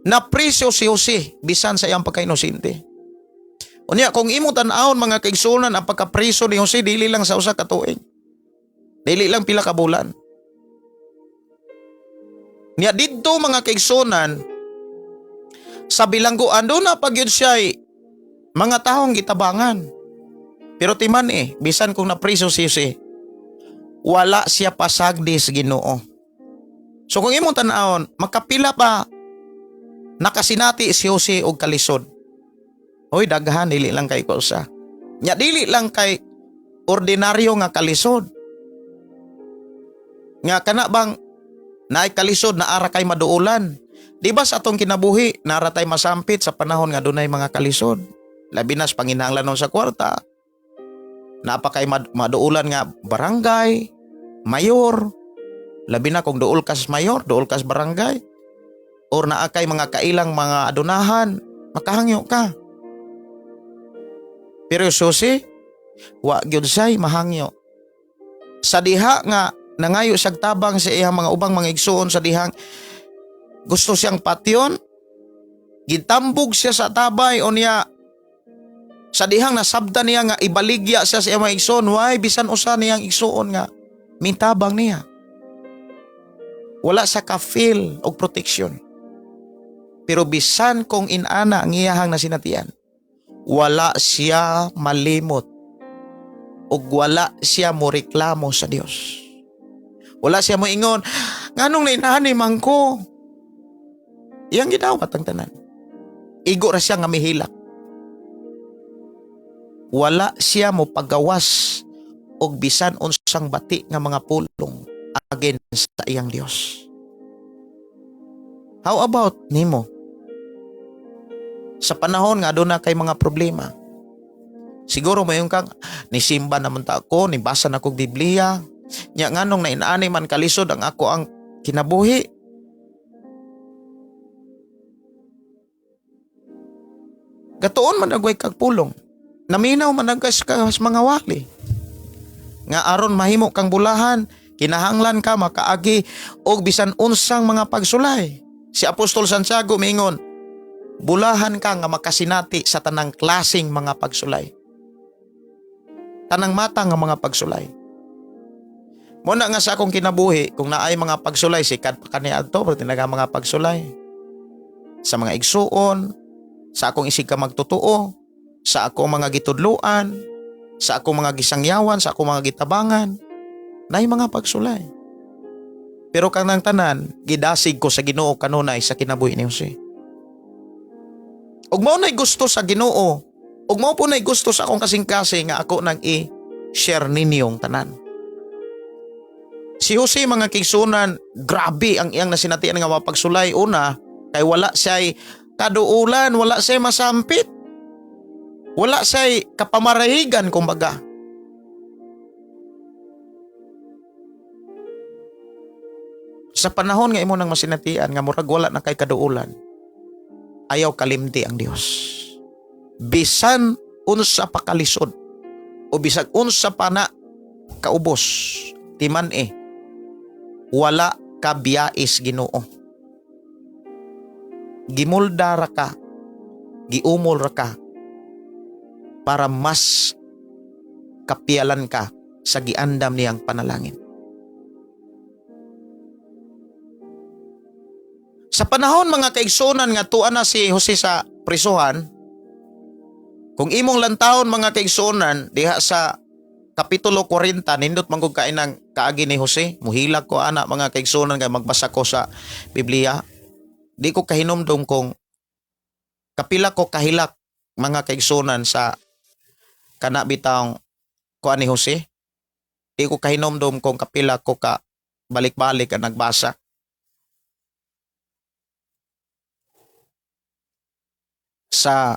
Napriso si Jose bisan sa iyang pagkainosente. Unya, kung imo tan-awon, mga kaigsunan, ang pagkapriso ni Jose, dili lang sa usa ka tuig. Dili lang pila ka bulan. Nya didto, mga kaigsunan, sa bilangguan, duna pa gyud siya mga taong gitabangan. Pero timan eh, bisan kung napriso si Jose, wala siya pasagdi sa Ginoo. So kung imong tan-awon, makapila pa nakasinati si Jose og kalisod? Hoy, daghan, dili lang kay usa. Nya dili lang kay ordinaryo nga kalisod. Nga kana bang naay kalisod na ara kay maduulan. Di ba sa atong kinabuhi, nara tay masampit sa panahon nga dunay mga kalisod? Labi na sa panginahanglanon sa kwarta. Naa pa kay maduulan nga barangay, mayor. Labi na kung duol kas mayor, duol kas barangay. Or naa kay mga kailang mga adunahan, makahangyo ka. Pero si Jose, wa gyud siya'y mahangyo. Sa diha nga nangayo siyag tabang sa iyang mga ubang mga igsuon, sa dihang gusto siyang patyon, gitambog siya sa tabay. Unya sa dihang nasabtan niya nga ibaligya siya sa iyang mga igsuon, way bisan usa niyang igsuon nga mitabang niya. Wala sa ka-feel og protection. Pero bisan kung inana ang iyahang nasinatian, wala siya malimot ug wala siya moreklamo sa Dios. Wala siya moingon, "Nganong nainani man ko?" Iyang gidawat ang tanan. Igo ra siya nga mihilak. Wala siya mo pagawas og bisan unsang bati nga mga pulong against sa iyang Dios. How about nimo? Sa panahon nga aduna kay mga problema, siguro moingon kang, "Nisimba naman ta ako, nibasa na kog Biblia. Nya nganong nainaani man kalisod ang ako ang kinabuhi?" Gatuon man agway kag pulong. Naminaw man agay sa mga wali nga aron mahimo kang bulahan, kinahanglan ka makaagi og bisan unsang mga pagsulay. Si Apostol Santiago miingon, bulahan ka nga makasinati sa tanang klaseng mga pagsulay. Tanang mata nga mga pagsulay. Mao na nga sa akong kinabuhi, kung naay mga pagsulay, sikat pa kaniadto, pero tinaga mga pagsulay. Sa mga igsuon, sa akong isig ka magtotoo, sa akong mga gitudluan, sa akong mga gisangyawan, sa akong mga gitabangan, naay mga pagsulay. Pero kanang tanan, gidasig ko sa Ginoo kanunay sa kinabuhi ni Jose. Ug mao na'y gusto sa Ginoo, ug mao po na'y gusto sa akong kasing-kasing nga ako nang i-share ninyong tanan. Si Jose, mga kaigsunan, grabe ang iyang nasinatian nga mapagsulay. Una, kay wala siya'y kaduulan, wala siya'y masampit. Wala siya'y kapamarahigan, kumbaga. Sa panahon nga imo nang masinatian nga murag wala na kay kaduulan, ayaw kalimti ang Dios. Bisan unsa pa kalisod o bisag unsa pa na kaubos, timan eh, wala kabiyais Ginoo. Gimulda ra ka, giumol ra ka para mas kapialan ka sa giandam niyang panalangin. Sa panahon, mga kaigsunan, nga tuwa na si Jose sa prisuhan, kung imong lantawon, mga kaigsunan, diha sa Kapitulo 40, nindot man gud kay ng kaagi ni Jose. Muhilak ko ana, mga kaigsunan, kay magbasa ko sa Biblia. Di ko kahinumdum kung kapila ko kahilak, mga kaigsunan, sa kana bitawng kuan ni Jose. Di ko kahinumdum kung kapila ko ka balik-balik ang nagbasa. Sa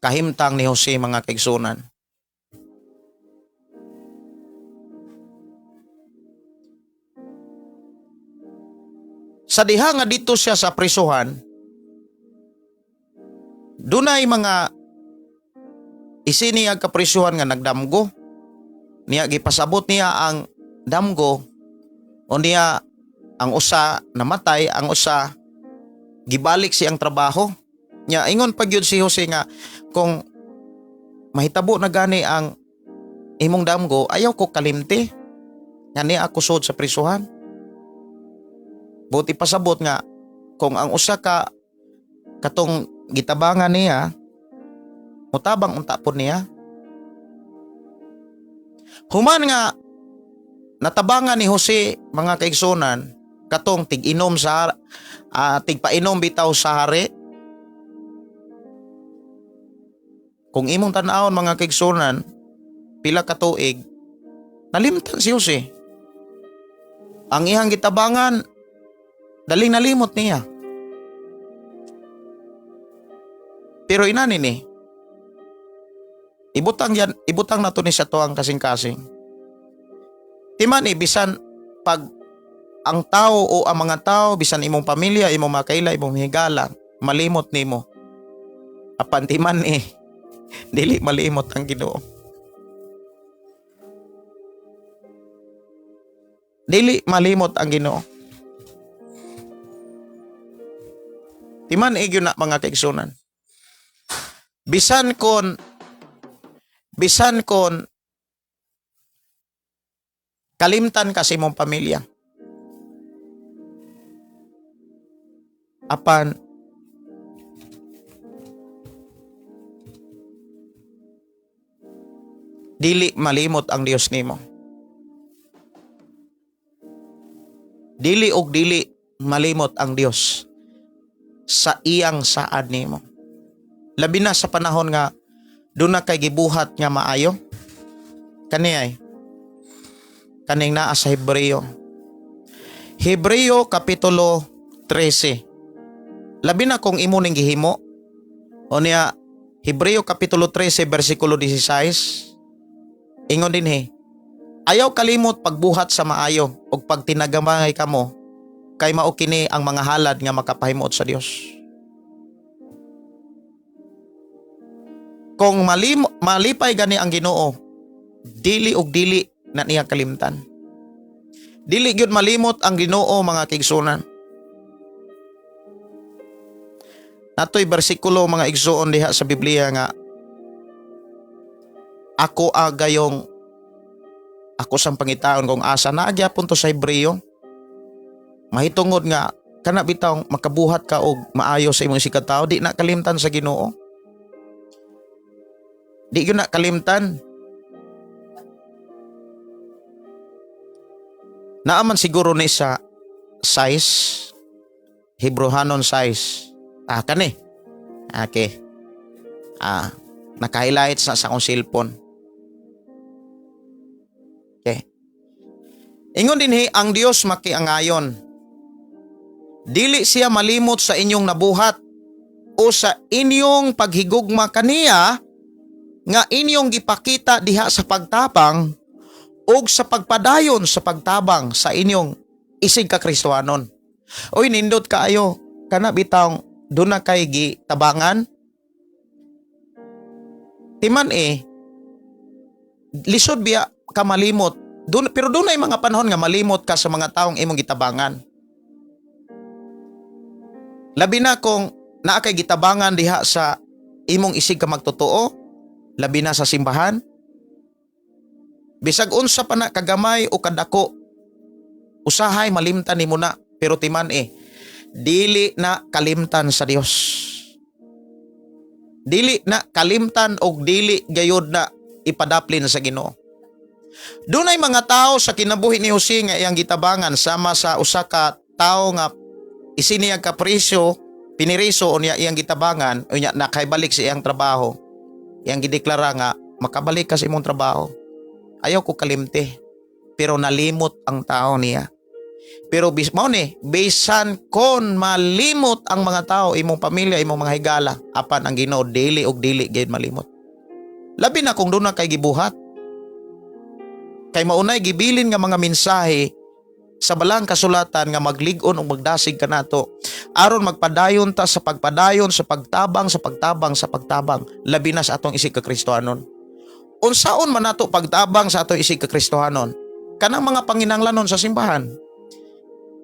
kahimtang ni Jose, mga kaigsunan. Sa diha nga dito siya sa prisuhan, dunay mga isini nga kaprisuhan nga nagdamgo. Niya gipasabot niya ang damgo o niya ang usa namatay, ang usa gibalik siyang trabaho. Nya ingon pa gyud si Jose nga kung mahitabo na gani ang imong damgo, ayaw ko kalimti nga niya ako sud sa prisuhan. Buti pasabot nga kung ang usa ka katong gitabangan niya mutabang unta pod niya. Human nga natabangan ni Jose, mga kaigsunan, katong tig-inom sa tigpainom bitaw sa hari. Kung imong tan-awon, mga kaigsunan, pila ka tuig nalimtan si Jose. Ang iyang gitabangan, daling nalimot niya. Pero inani ni ibutang yan, ibutang nato ni sa tuang kasing-kasing. Timan eh, bisan pag ang tao o ang mga tao, bisan imong pamilya, imong mga kaila, imong higala, malimot nimo. Apan timan eh, dili malimot ang Ginoo. Dili malimot ang Ginoo. Timan eh gyud na, mga kaigsunan. Bisan kon kalimtan ka sa imong pamilya, apan dili malimot ang Dios nimo. Dili og dili malimot ang Dios sa iyang saad nimo. Labi na sa panahon nga doon na kay gibuhat nga maayo. Kani ay kaning naa sa Hebreo. Hebreo Kapitulo 13. Labi na kung imo ning gihimo. O niya Hebreo Kapitulo 13 versikulo 16. Ingon dinhi: "Ayaw kalimot pagbuhat sa maayo ug pagtinagamay kamo, kay mao kini ang mga halad nga makapahimuot sa Dios." Kung malipay gani ang Ginoo, dili og dili na niya kalimtan. Dili gyud malimot ang Ginoo, mga kaigsunan. Natoy bersikulo, mga igsuon, diha sa Biblia nga ako agayong ako sang pangitaon kung asa na gyapon to sa Hebreo. Mahitungod nga kana bitaw makabuhat ka og maayo sa imong isigkatawo, di na kalimtan sa Ginoo. Di gyud na kalimtan. Naaman siguro ni sa 6, Hebrohanon 6. Ah, kani. Okay. Ah, naka-highlight sa akong cellphone. Okay. Ingon dinhi, ang Dios makiangayon. Dili siya malimot sa inyong nabuhat o sa inyong paghigugma kaniya nga inyong gipakita diha sa pagtabang o sa pagpadayon sa pagtabang sa inyong isig ka Kristohanon. Oy, nindot kaayo kana bitawng doon na kay gitabangan. Timan eh, lisod biya ka malimot. Dun, pero doon ay mga panahon nga malimot ka sa mga taong imong gitabangan. Labi na kung naa kay gitabangan diha sa imong isig ka magtotoo, labi na sa simbahan. Bisag unsa pa na kagamay o kadako, usahay malimtan nimo na, pero timan eh, dili na kalimtan sa Dios. Dili na kalimtan og dili gayod na ipadaplin sa Ginoo. Dunay mga tao sa kinabuhi ni Jose nga iyang gitabangan, sama sa usa ka tawo nga isiniyag ka presyo, piniriso unya iyang gitabangan, unya nakaibalik sa iyang trabaho. Iyang gideklara nga makabalik ka sa imong trabaho. Ayaw ko kalimti. Pero nalimot ang tao niya. Pero bis mao ni, bisan kon malimot ang mga tao, imong pamilya, imong mga higala, apan ang Ginoo dili og dili gyud malimot. Labi na kung duna kay gibuhat. Kay maunay gibilin nga mga mensahe sa balang kasulatan nga maglig-on ug magdasig kanato aron magpadayon ta sa pagpadayon sa pagtabang, sa pagtabang, sa pagtabang, labi na sa atong isig ka Kristohanon. Unsaon man nato pagtabang sa atong isig ka Kristohanon? Kanang mga panginanglanon sa simbahan,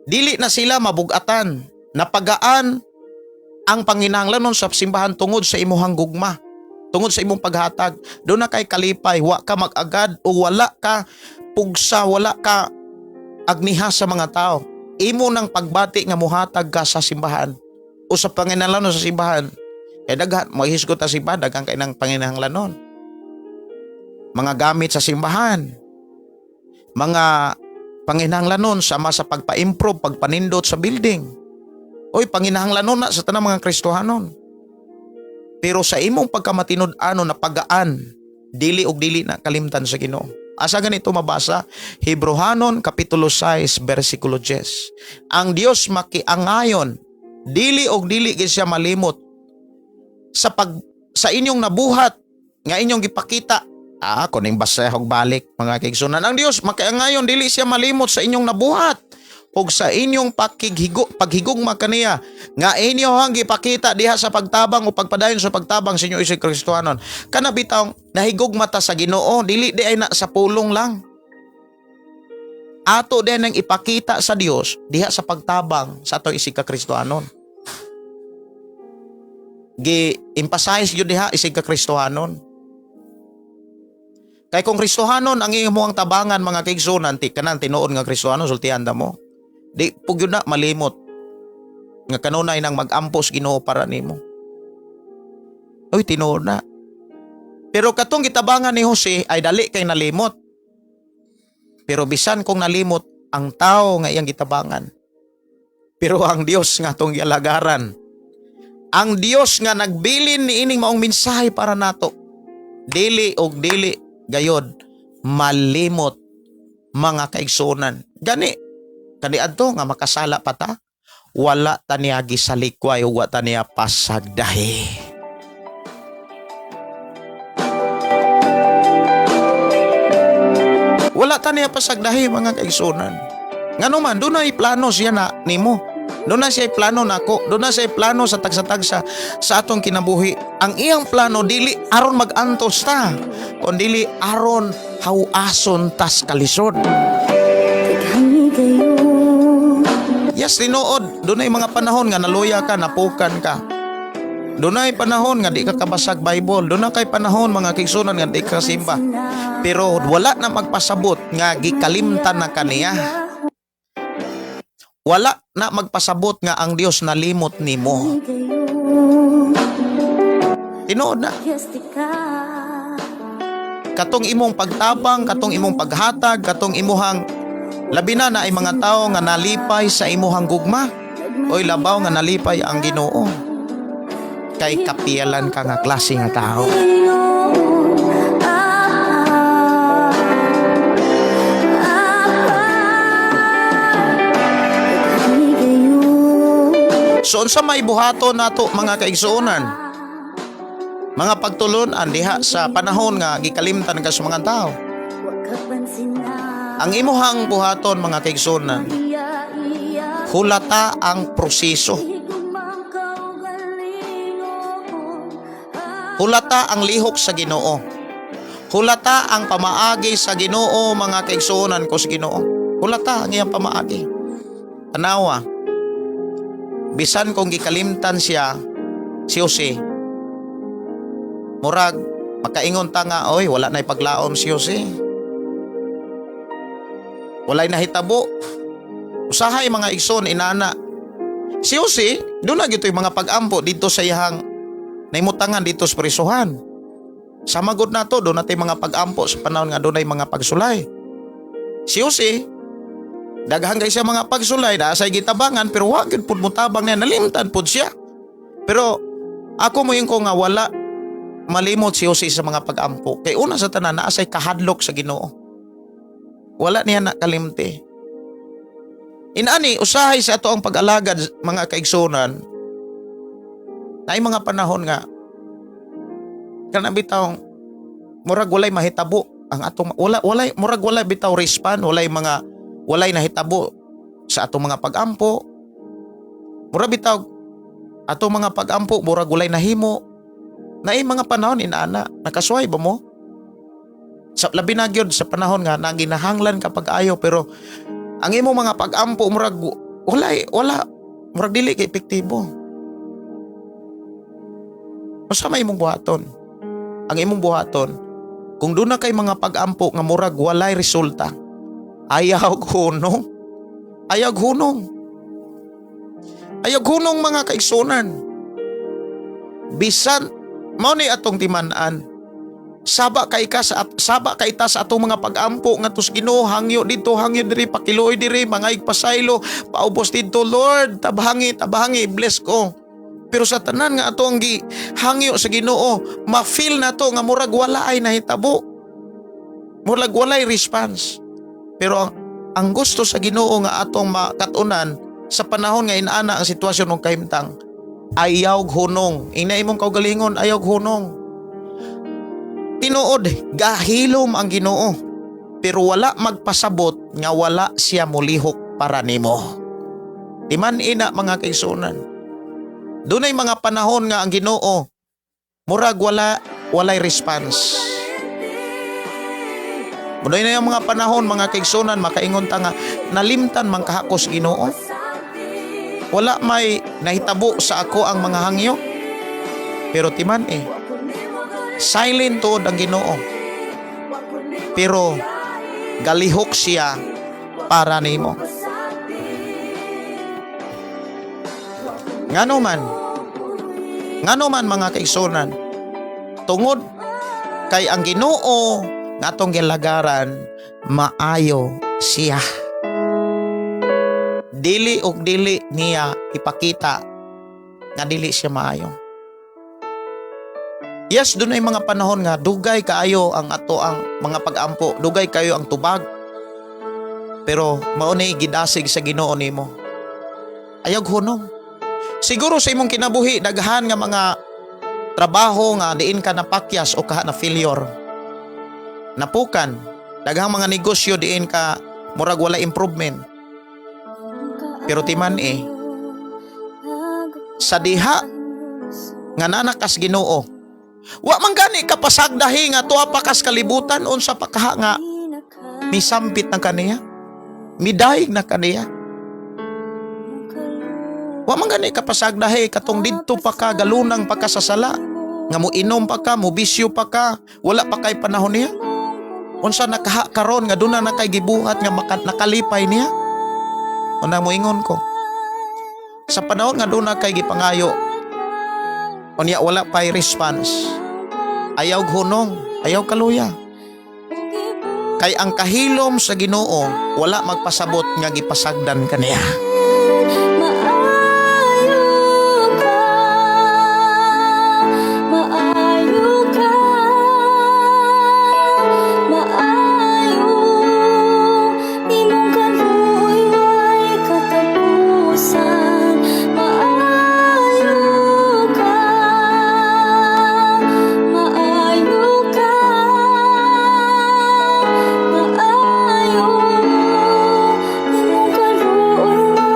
dili na sila mabugatan, napagaan ang panginahanglanon sa simbahan tungod sa imuhang gugma, tungod sa imong paghatag. Duna kay kalipay, wa ka mag-agad o wala ka pugsa, wala ka agniha sa mga tao. Imo nang pagbati nga muhatag ka sa simbahan o sa panginahanglanon sa simbahan. Kay daghan, maghisgot ta simbahan, daghan kay ng panginahanglanon. Mga gamit sa simbahan, mga panginahanglanon sama sa pagpa-improve, pagpanindot sa building. Oy, panginahanglanon na sa tanang mga Kristohanon. Pero sa imong pagkamatinud-anon na pagaan, dili og dili na kalimtan sa Ginoo. Asa ganito mabasa? Hebrohanon kapitulo 6 versikulo 10. Ang Dios makiangayon, dili og dili gid siya malimot sa inyong nabuhat nga inyong gipakita. Ah, kuning basahog balik, mga kaigsunan. Ang Dios makiangayon, dili siya malimot sa inyong nabuhat ug sa inyong paghigugma kaniya nga inyo ang gipakita diha sa pagtabang o pagpadayon sa pagtabang sa inyong isig Kristohanon. Kana bitawng nahigugma ta sa Ginoo, dili di ay na sa pulong lang. Ato din ang ipakita sa Dios diha sa pagtabang sa atong isig ka Kristohanon. Gi emphasize gyud diha isig ka Kristohanon. Kay kung Kristohanon ang imong tabangan, mga kaigsunan, ti kanan tinuod nga Kristohanon, sultihan ta mo. Di pud gyud na malimot nga kanunay nang mag-ampos Ginoo para nimo. Uy, tinuod na. Pero katong gitabangan ni Jose ay dali kay nalimot. Pero bisan kung nalimot ang tao nga iyang gitabangan, pero ang Dios nga atong gialagaran, ang Dios nga nagbilin ni ining maong mensahe para nato, dili og dili gayod malimot, mga kaigsunan. Gani kaniadto nga makasala pa ta, wala ta niya gisalikway ug wa ta niya pasagdahi. Wala ta niya pasagdahi, mga kaigsunan. Ngano man, dunay plano siya na nimo. Duna siya plano nako, duna siya plano sa tagsa-tagsa sa atong kinabuhi. Ang iyang plano dili aron mag-antos ta, kun dili aron hawason tas kalisod. Yes, tinuod, dunay mga panahon nga naluya ka, napukan ka. Dunay panahon nga di ka kabasag Bible, dunay kay panahon, mga kaigsunan, nga di ka simba. Pero wala na magpasabot nga gikalimtan na kaniya. Wala na magpasabot nga ang Dios nalimot nimo. Tinuod na. Katong imong pagtabang, katong imong paghatag, katong imuhang labi na na ay mga tao nga nalipay sa imuhang gugma. Oy, labaw nga nalipay ang Ginoo. Kay kapiyalan ka nga klase nga tao. So unsa may buhaton nato, mga kaigsuonan? Mga pagtulon-an diha sa panahon nga gikalimtan ka sa mga tao. Ang imuhang buhaton, mga kaigsuonan, hulata ang proseso. Hulata ang lihok sa Ginoo. Hulata ang pamaagi sa Ginoo, mga kaigsuonan ko sa Ginoo. Hulata ang iyang pamaagi. Tanawa. Bisan kung gikalimtan siya, si Jose, murag makaingon ta nga, "Oy, wala na paglaom si Jose. Walay nahitabo." Usahay, mga igsoon, inana. Si Jose, duna gyud mga pag-ampo dito sa iyang naimutangan dito sa prisuhan. Sa magod nato, duna tay mga pag-ampo sa panahon nga dunay mga pagsulay. Si Jose, daghan kay siya mga pagsulay, naa say gitabangan, pero wa gyud pud motabang niya, nalimtan pud siya. Pero ako moingon ko nga wala malimot si Jose sa mga pag-ampo. Kay una sa tanan, naa say kahadlok sa Ginoo. Wala niya nakalimti. Inani, usahay sa ato ang pag-alagad, mga kaigsunan, naay mga panahon nga kana bitaw murag walay mahitabo ang atong wala walay murag wala bitaw respond, walay mga walay nahitabo sa atong mga pag-ampo. Murag bitaw atong mga pag-ampo murag walay nahimo. Naay mga panahon inaana, nakasuway ba mo? Sa labi na gyud sa panahon nga naginahanglan ka pag-ayo, pero ang imo mga pag-ampo murag walay wala, murag dili kay epektibo. Unsa may imong buhaton? Ang imong buhaton, kung duna kay mga pag-ampo nga murag walay resulta, ayaw hunong. Ayaw hunong. Ayaw hunong, mga kaigsunan. Bisan mao ni atong timan-an. Saba kay ta sa atong mga pag-ampo nga sa Ginoo, hangyo dito, hangyo diri, pakiluoy diri, mga igpasaylo, paubos dito, Lord, tabangi, tabangi, bless ko. Pero sa tanan nga ato ang gihangyo sa Ginoo, ma-feel na to nga murag wala ay nahitabo. Murag walay response. Pero ang gusto sa Ginoo nga atong makatunan sa panahon nga inaana ang sitwasyon ng kahimtang, ayaw hunong. Ina imong kaugalingon, ayaw hunong. Tinuod, gahilom ang Ginoo. Pero wala magpasabot nga wala siya mulihok para nimo. Timan ina, mga kaigsunan. Dunay mga panahon nga ang Ginoo murag wala walay response. Dunay na yung mga panahon, mga kaigsunan, makaingon ta nga nalimtan man kaha ko sa Ginoo. Wala may nahitabo sa ako ang mga hangyo. Pero timan eh, silent tuod ang Ginoo. Pero galihok siya para nimo. Ngano man? Ngano man, mga kaigsunan? Tungod kay ang Ginoo nga atong gilagaran, maayo siya. Dili og dili niya ipakita nga dili siya maayo. Yes, dunay mga panahon nga dugay kaayo ang ato ang mga pag-ampo, dugay kayo ang tubag. Pero mao ni gidasig sa Ginoo nimo. Ayaw hunong. Siguro sa imong kinabuhi daghan nga mga trabaho nga diin ka napakyas o kaha na failure. Napukan, daghang mga negosyo diin ka murag wala improvement. Pero timan eh, sa diha nga nanakas Ginoo, wa man gani ka pasagdahi nga tuwa pa kas kalibutan, unsa pa kaha nga misampit na kaniya, midayeg na kaniya. Wa man gani ka pasagdahi katong didto pa ka, galunang pa ka sa sala, nga mo inom pa ka, mo bisyo pa ka, wala pa kay panahon niya. Unsa nakaha karon nga duna na kay gibuhat nga nakalipay niya? Una moingon ko. Sa panahon nga duna kay gipangayo, unya wala pa'y response, ayaw hunong, ayaw kaluya. Kay ang kahilom sa Ginoo wala magpasabot nga gipasagdan kaniya. Maayo ka, maayo ka, maayo, imong kaluoy way katapusan. Maayo ka, maayo ka, maayo, imong kaluoy way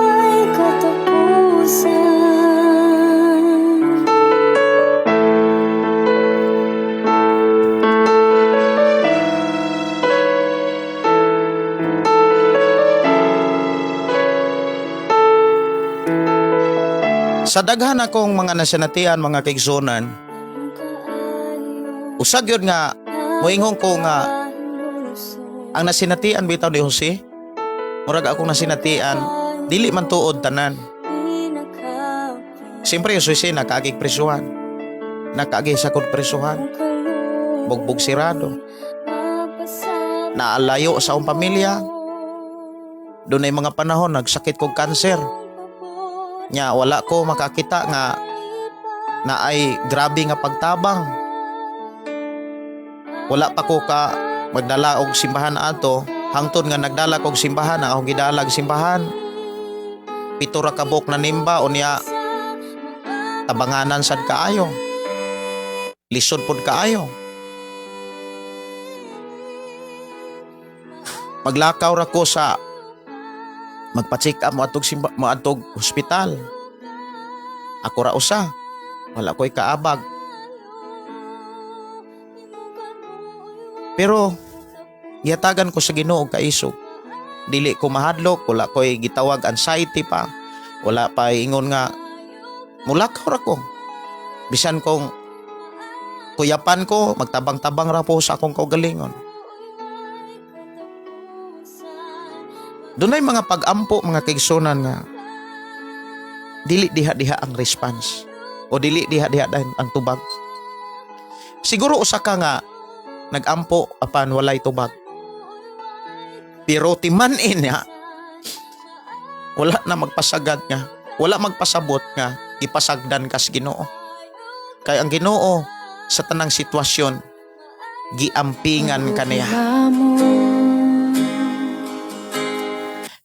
Sa daghan akong mga nasinatian, mga kaigsunan, usag yun nga moingon ko nga ang nasinatian bitaw ni Jose, murag akong nasinatian, dili man tuod tanan. Siyempre, yung Jose nakaagig presuhan. Nakaagi sa presuhan. Bugbog sirado. Naalayo sa akong pamilya. Doon ay mga panahon, nagsakit kog kanser. Nya, wala ko makakita nga na ay grabe nga pagtabang. Wala pa ko ka magdala og simbahan ato. Hangtod nga nagdala kog simbahan, ang akong gidalag simbahan, 7 ra ka buok na nimba. Unya tabanganan sad kaayo. Lisod pod kaayo. Maglakaw ra ko sa magpa-check up moadtog simba, moadtog ospital. Ako ra usa. Wala ko'y kaabag. Pero gihatagan ko sa Ginoo og kaisog. Dili ko mahadlok, wala ko'y gitawag anxiety pa. Wala pa ingon nga mulakaw ra ko. Bisan kung kuyapan ko, magtabang-tabang ra po sa akong kaugalingon. Dunay mga pag-ampo, mga kaigsunan, nga dili diha-diha ang response o dili diha-diha ang tubag. Siguro usa ka nga nagampo apan walay tubag. Pero timan-in niya, wala na magpasagad nga, wala magpasabot nga gipasagdan kas Ginoo. Kay ang Ginoo sa tanang sitwasyon giampingan kaniya.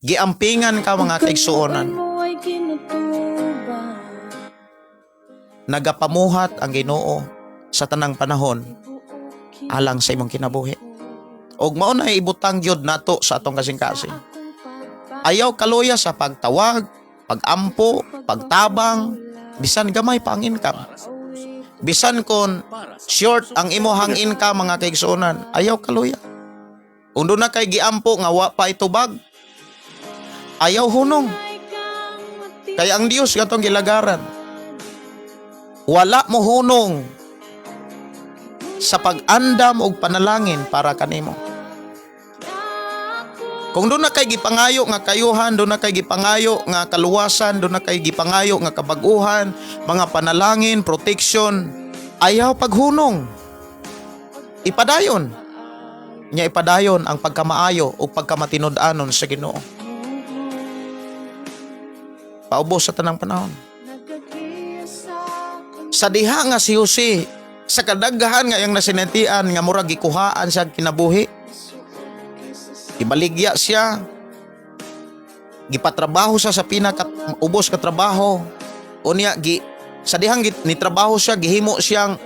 Giampingan ka, mga kaigsuonan. Nagapamuhat ang Ginoo sa tanang panahon alang sa imong kinabuhi. Og mao na ibutang gyud nato sa atong kasing-kasing. Ayaw kaluya sa pagtawag, pagampo, pagtabang, bisan gamay pa ang income. Bisan kon short ang imuhang income, mga kaigsuonan, ayaw kaluya. Kung doon na kay giampo nga wa pa itubag, ayaw hunong. Kay ang Dios katong gilagaran. Wala mo hunong sa pag-andam og panalangin para kanimo. Kung doon na kay gipangayo nga kayuhan, doon na kay gipangayo nga kaluwasan, doon na kay gipangayo nga kabaguhan, mga panalangin, protection, ayaw paghunong. Ipadayon. Nya ipadayon ang pagkamaayo o pagkamatinud-anon sa Ginoo. Paubos sa tanang panahon. Sa diha nga si Jose, sa kadaghan nga iyang nasinatian nga murag gikuhaan siya kinabuhi, ibaligya siya, gipatrabaho siya sa pinaka ubos ka trabaho. Unya gi sa dihang ni trabaho siya, gihimo siyang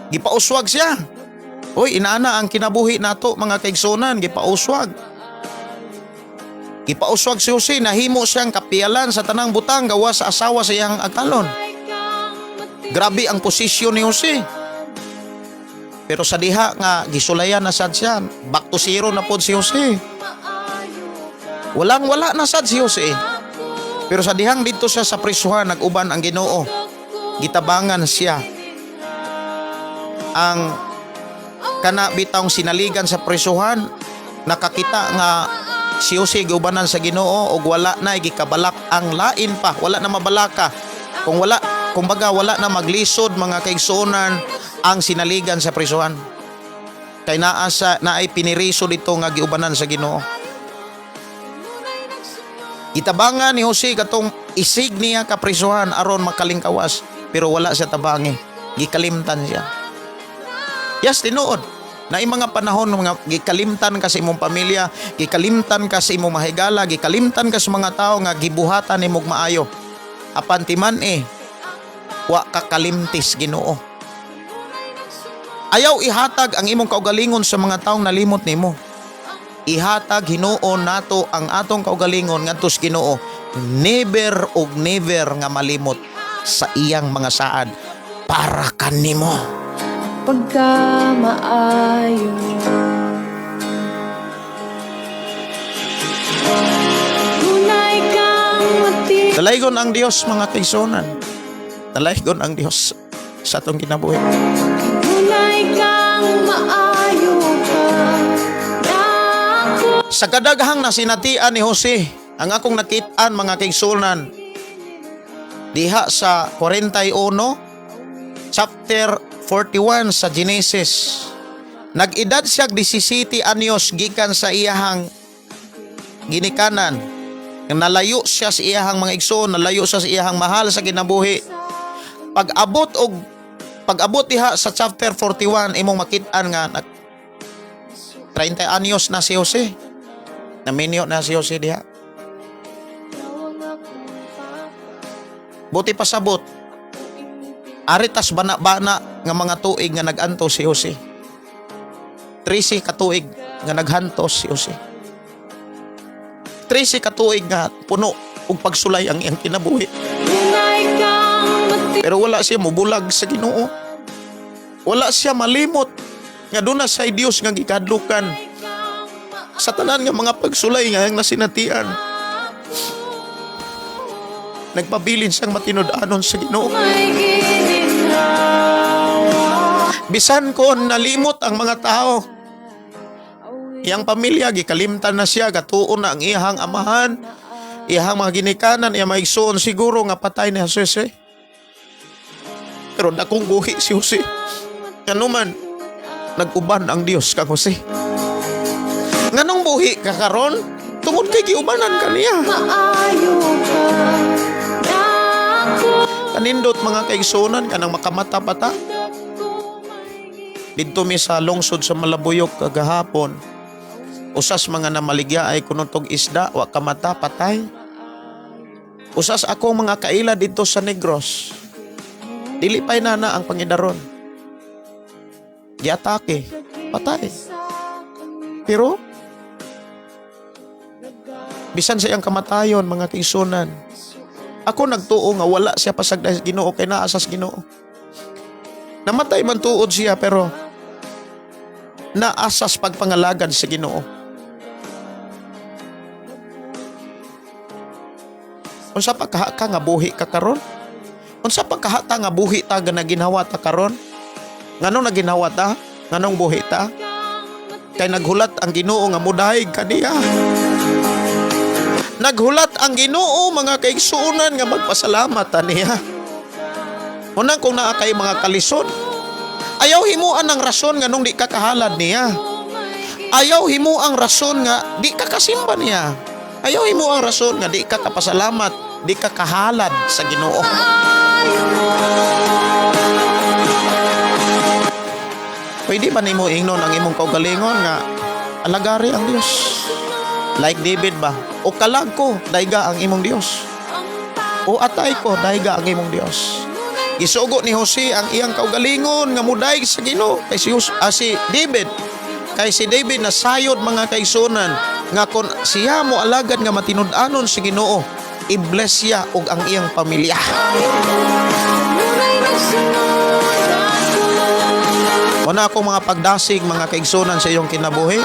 gipauswag siya. Uy, inaana ang kinabuhi nato, mga kaigsunan, gipauswag. Gipauswag si Jose, nahimo siyang kapiyalan sa tanang butang gawas sa asawa sa iyang agalon. Grabe ang posisyon ni Jose. Pero sa diha nga gisulayan na sad siya, back to zero na pod si Jose. Walang wala na sad si Jose. Pero sa dihang dito siya sa prisuhan, nag-uban ang Ginoo. Gitabangan siya. Ang kana bitawng sinaligan sa prisuhan, nakakita nga si Jose giubanan sa Ginoo og wala na gikabalak ang lain pa, wala na mabalaka. Kung wala, kumbaga wala na maglisod, mga kaigsuonan, ang sinaligan sa prisuhan. Kay naa sa naay piniriso dito nga giubanan sa Ginoo. Gitabangan ni Jose katong isig niya kaprisuhan aron makalingkawas, pero wala siya tabangi. Gikalimtan siya. Yes, tinuod. Na mga panahon mga gikalimtan ka sa imong pamilya, gikalimtan ka sa imong mahigala, gikalimtan ka sa mga tao nga gibuhatan nimog maayo. Apan timan eh, wa ka kalimtis Ginoo. Ayaw ihatag ang imong kaugalingon sa mga taong nalimot nimo. Ihatag hinuon nato ang atong kaugalingon ngadto sa Ginoo. Never og never nga malimot sa iyang mga saad para kanimo. Pagka maayo, Tunay kang mati Dalaygon ang Dios, mga kaigsuonan. Dalaygon ang Dios sa atong kinabuhi. Tunay kang maayo ka na ako. Sa kadaghang nasinatian ni Jose, ang akong nakitaan, mga kaigsunan, diha sa 41, chapter 41 sa Genesis. Nag-edad siya 17 anyos gikan sa iyahang ginikanan. Nalayo siya sa iyahang mga igsoon, nalayo siya sa iyahang mahal sa kinabuhi. Pag-abot diha sa chapter 41, imong makit-an nga nag 30 anyos na si Jose. Naminyo na si Jose diha. Buti pasabot. Aritas bana-bana nga mga tuig nga nag-antos si Jose. 13 ka tuig nga naghantos si Jose. 13 ka tuig nga puno og pagsulay ang iyang kinabuhi. Tunay kang mati. Pero wala siya mubulag sa Ginoo. Wala siya malimot nga duna sa Dios nga gikadlukan sa tanan nga mga pagsulay nga iyang nasinatian. Nagpabilin siyang matinud-anon sa Ginoo. May gininhawa. Bisan kon nalimot ang mga tao, iyang pamilya gikalimtan na siya, gatuon na ang iyang amahan, iyang mga ginikanan, iyang mga igsoon, siguro nga patay ni Jose. Pero dakong buhi si Jose. Nganuman, nag-uban ang Dios kang Jose. Nganong buhi ka karon? Tungod kay giubanan ka niya. Maayo ka na ako. Kanindot, mga kaigsunan, kanang makamata pa ta. Didto mi sa lungsod sa Malabuyok kagahapon. Usas mga namaligya ay kuno tog isda, wa kamata, patay. Usas akong mga kaila didto sa Negros. Dili pa'y nana ang pangidaron. Giatake, patay. Pero bisan sa iyang kamatayon, mga kaigsunan, ako nagtuo nga wala siya pasagda sa Ginoo kay naa sa Ginoo. Namatay man tuod siya, pero naasas pagpangalagad sa Ginoo. Unsa pa kaha ka nga buhi ka karon? Unsa pa kaha ta nga buhi ta nga naginhawa ta karon? Nganong naginhawa ta? Nganong buhi ta? Kay naghulat ang Ginoo nga mudayeg kaniya. Naghulat ang Ginoo, mga kaigsuonan, nga magpasalamat ta niya. Unang kung naa kay mga kalisod, ayaw himuan ang rason nga nung di ka kahalad niya. Ayaw himo ang rason nga di ka kasimba niya. Ayaw himo ang rason nga di ka kapasalamat, di ka kahalad sa Ginoo. Pwede ba nimo ingnon ang imong kaugalingon nga alagari ang Dios? Like David ba? O kalag ko, dayga ang imong Dios. O atay ko, dayga ang imong Dios. Gisugo ni Jose ang iyang kaugalingon nga mudayeg sa Ginoo kay si David. Kay si David nasayod, mga kaigsunan, nga kon siya mo alagad nga matinud-anon sa Ginoo, i-bless siya og ang iyang pamilya. Nunay nagsunod ako. Wala akong mga pagdasig, mga kaigsunan, sa iyong kinabuhi.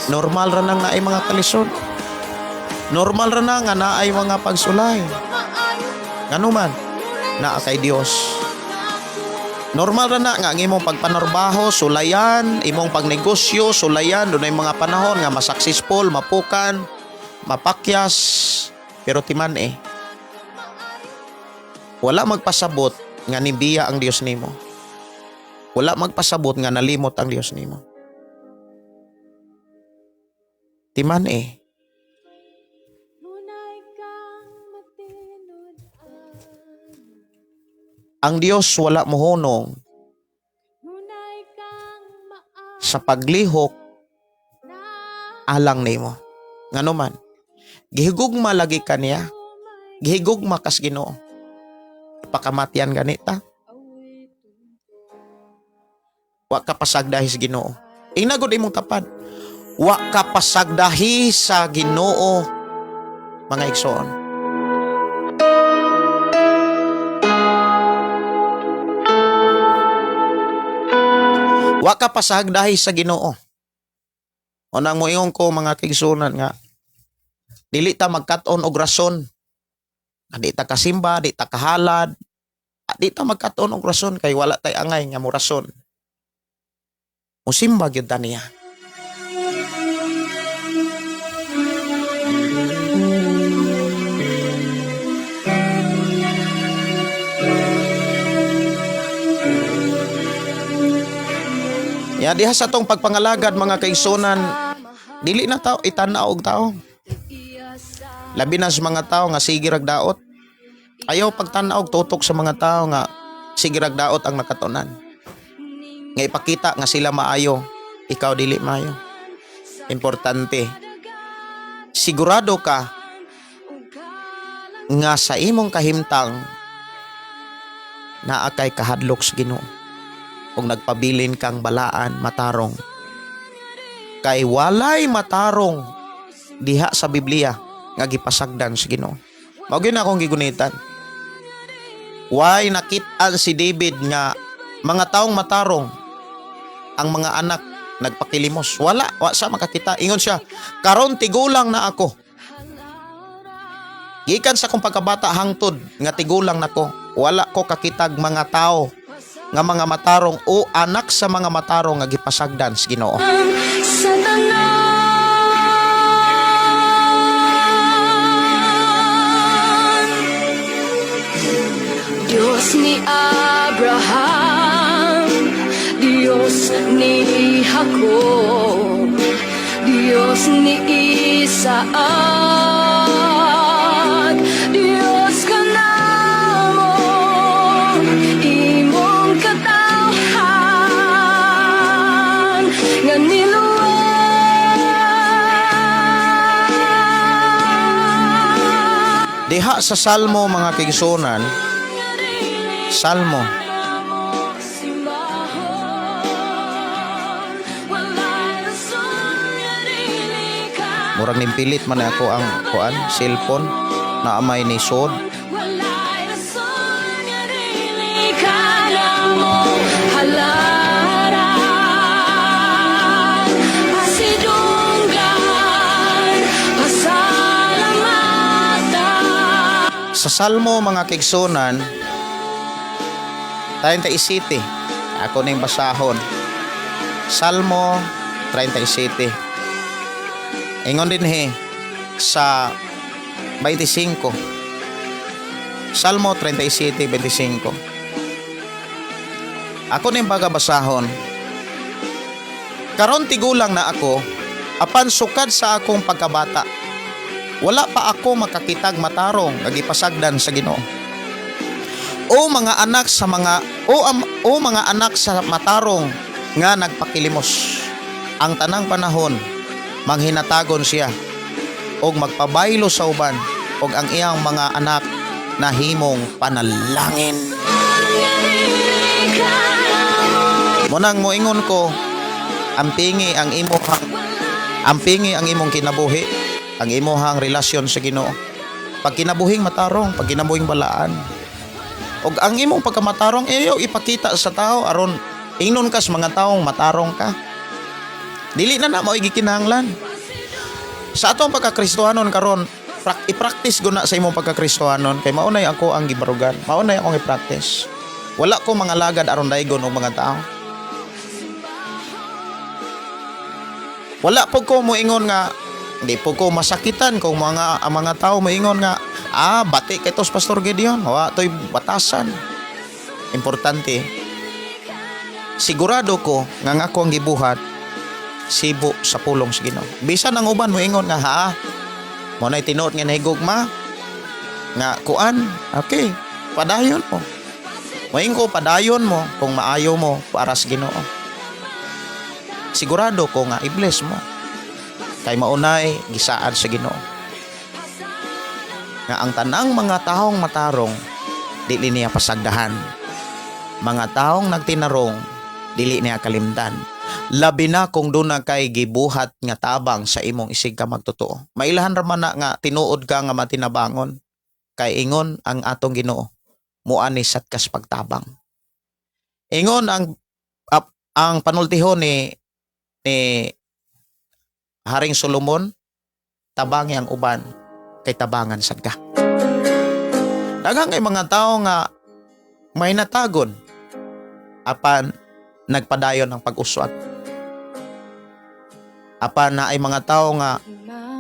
Normal ra nang naay mga kalisod. Normal ra na nga naay mga pagsulay. Nganuman, naa kay Dios. Normal ra na nga ang imong pagpanarbaho, sulayan, imong pagnegosyo, sulayan, dunay mga panahon nga masuccessful, mapukan, mapakyas, pero timan eh. Wala magpasabot nga nibiya ang Dios nimo. Wala magpasabot nga nalimot ang Dios nimo. Timan eh. Nunay kang matinud-an. Ang Dios wala mohunong Nunay kang maa sa paglihok na alang nimo. Ngano man, gihigugma lagi kaniya, gihigugma kas Ginoo. Pakamatyan ganita, wa ka pasagdahi sa Ginoo. Ingna gud imong tapad. Wa ka pasagdahi sa Ginoo, mga igsoon. Wa ka pasagdahi sa Ginoo. Unang moingon ko, mga kaigsunan, nga dili ta magkat-on og rason Nga di ta kasimba, di ta kahalad, di ta magkatuon og rason kay wala tay angay nga mo rason. Musimba gyud ta niya. Ya diha sa tong pagpangalagad, mga kaigsunan, dili na tao itan-aw og tao. Labi na sa mga tao nga sige rag daot. Ayaw pagtan-aw og tutok sa mga tao nga sige rag daot ang nakatunan. Nga ipakita nga sila maayo, ikaw dili maayo. Importante, sigurado ka nga sa imong kahimtang naa kay kahadlok sa Ginoo ug nagpabilin kang balaan, matarong. Kay walay matarong diha sa Biblia nga gipasagdan sa Ginoo. Mao gyud na akong gigunitan. Why nakit-an si David nga mga taong matarong ang mga anak nagpakilimos? Wala, wa sa makakita. Ingon siya, "Karon tigulang na ako. Gikan sa akong pagkabata hangtod nga tigulang nako, wala ko kakitag mga tao nga mga matarong o anak sa mga matarong nga gipasagdan sa Ginoo." Sa tanan, Diyos ni Abraham, Diyos ni Jacob, Diyos ni Isaac, Diyos ka namo, imong katawhan nga niluwas. Diha sa Salmo, mga kaigsunan, Salmo murag nimpilit man ako ang kuan cellphone na amay ni sod. Walay rason nga dili ka namo halaran, pasidunggan, pasalamatan. Sa Salmo, mga kaigsunan, 37, ako ning basahon. Salmo 37. Ingon din he sa 25. Salmo 37:25. Ako ning bagabasahon. "Karon tigulang na ako, apan sukad sa akong pagkabata, wala pa ako makakitag matarong nga gipasagdan sa Ginoo. O mga anak sa mga o, am, o mga anak sa matarong nga nagpakilimos. Ang tanang panahon manghinatagon siya og magpabaylo sa uban, og ang iyang mga anak nahimong panalangin." Munang moingon ko, ampingi ang imong kinabuhi, ang imuhang relasyon sa Ginoo. Pag kinabuhing matarong, pag kinabuhing balaan. Og ang imong pagkamatarong iyo ipakita sa tao aron ingnon kas mga taong matarong ka. Dili na na mao gikinahanglan. Sa atong pagkakristohanon karon, i-practice guna sa imong pagkakristohanon kay mao nay ako ang gibarugan. Mao nay akong i-practice. Wala ko mga lagad aron daigon og mga tao. Wala po ko moingon nga hindi po ko masakitan kung mga ang mga tao moingon nga, "Ah, bati kay tos Pastor Gideon, wa toy batasan." Importante, sigurado ko nga ang ako ang gibuhat sibo sa pulong sa Ginoo. Bisan ang uban moingon nga, "Ha, mo nay tinuod nga nahigugma nga kuan," okay, padayon mo. Moingon ko, padayon mo kung maayo mo para sa Ginoo. Sigurado ko nga i-bless mo. Kay maunay gisaad sa Ginoo nga ang tanang mga taong matarong dili niya pasagdahan. Mga taong nagtinarong dili niya kalimtan. Labi na kung duna kay gibuhat nga tabang sa imong isig ka magtotoo. Mailahan ra man na nga tinuod ka nga matinabangon kay ingon ang atong Ginoo, muani sad kas pagtabang. Ingon ang panultihon ni Haring Solomon, tabangi ang uban kay tabangan sad ka. Daghan kay mga tao nga may natagon apan nagpadayon ang pag-uswag. Apan naay mga tao nga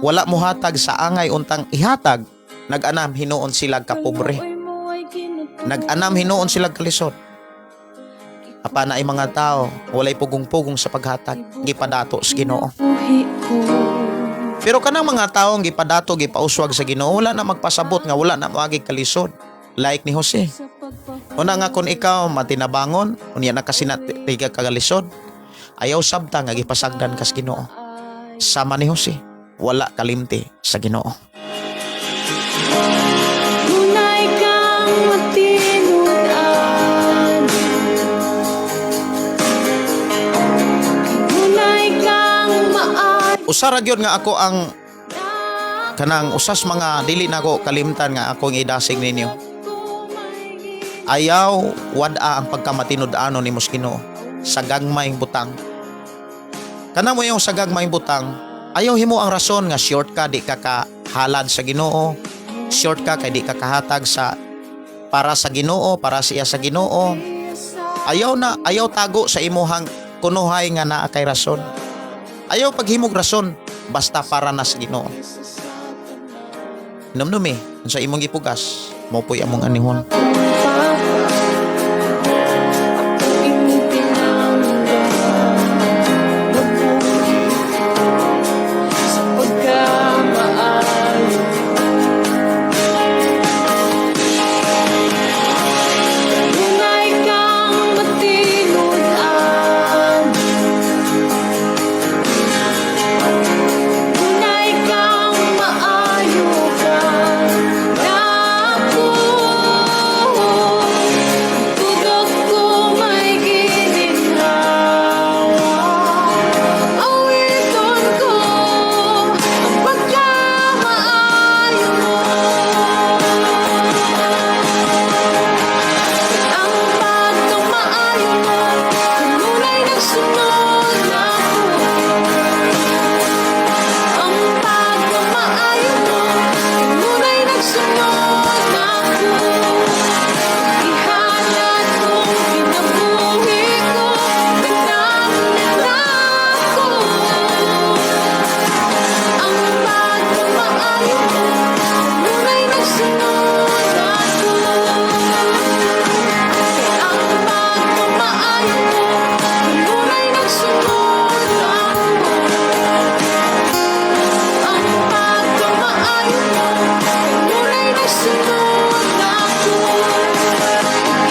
wala mohatag sa angay untang ihatag, nag-anam hinuon sila kapobre. Nag-anam hinuon sila kalisod. Apan naay mga tao walay pugong-pugong sa paghatag, gipadato sa Ginoo. Pero kanang mga taong gipadato, gipauswag sa Ginoo, wala na magpasabot nga wala na moagi kalisod. Like ni Jose. Una nga kung ikaw matinabangon, unya na kasinatiga kagalisod, ayaw sabta nga gipasagdan kas Ginoo. Sama ni Jose, wala kalimti sa Ginoo. Tunay kang matinud-an. Tunay kang maay. Usa ra gyud nga ako ang kanang usas mga dili nako kalimtan nga akong idasig ninyo. Ayaw wad-a ang pagkamatinud-anon nimo sa Ginoo sa gagmayng butang. Kana mo yung sa gagmayng butang, ayaw himo ang rason nga short ka, di ka kahalad sa Ginoo, short ka kay di ka kahatag sa para sa Ginoo, para siya sa Ginoo. Ayaw na, ayaw tago sa imuhang kunuhay nga naa kay rason. Ayaw paghimog rason basta para na sa Ginoo. Numnumi, sa imong gipugas, mo po'y among anihon. Ako imong pinangga. Mabuhi sa pagkamaayo. Tunay kang matinud-an. Tunay kang maayo ka nako. Tudok ko may gininhawa. Awiton ko ang pagkamaayo mo. Ang pagkamaayo mo, kanunay nagsunod nako. Ang pagkamaayo mo, kanunay nagsunod nako. Ihalad kong kinabuhi ko, tanan nako. Ang pagkamaayo mo, kanunay nagsunod nako. Ang pagkamaayo mo, kanunay nagsunod nako. Ang pagkamaayo mo, kanunay nagsunod nako.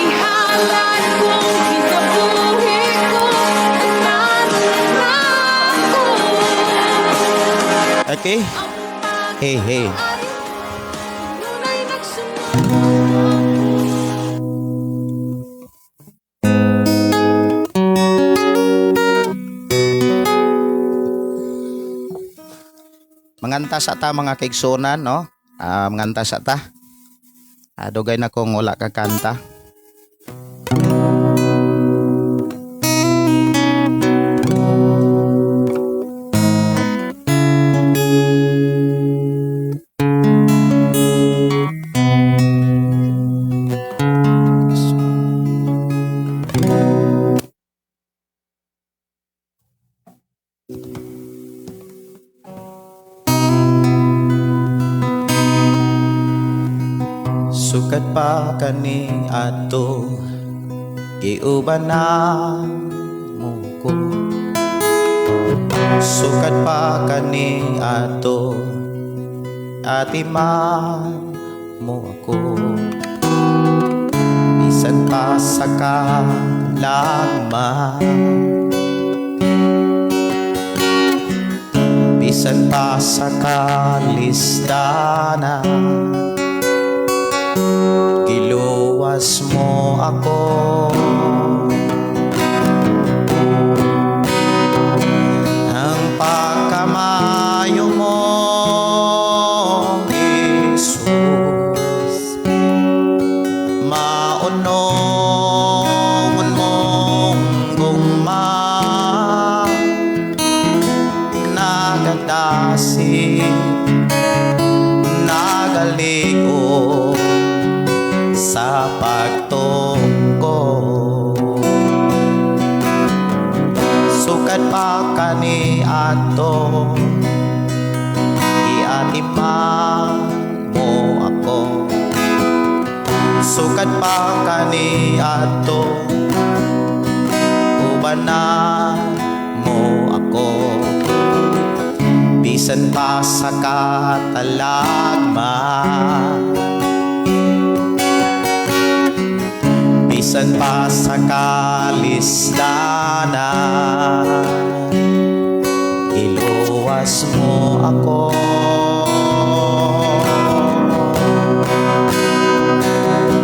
Ihalad kong kinabuhi ko, tanan nako. Okay? Hey, hey. Kanunay nagsunod nako. Manganta sa ta, mga kaigsunan, no? Ah, manganta sa ta. Ah, dugay na kong wala ka kanta. Sukad pa kani ato, giuban na mo ko. Sukad pa kani ato, atiman mo ako. Bisan pa sa kalagman, bisan pa sa kalistana, giluwas mo ako. Ang pagkamaayo mo, Jesus, maunongon mong gugma, nagadasig, nagalig-on. Sukad pa kaniadto, giatiman mo ako. Sukad pa kaniadto, ubanan mo ako. Bisan pa sa katalagman, bisan pa sa kalisdanan, iluwas mo ako.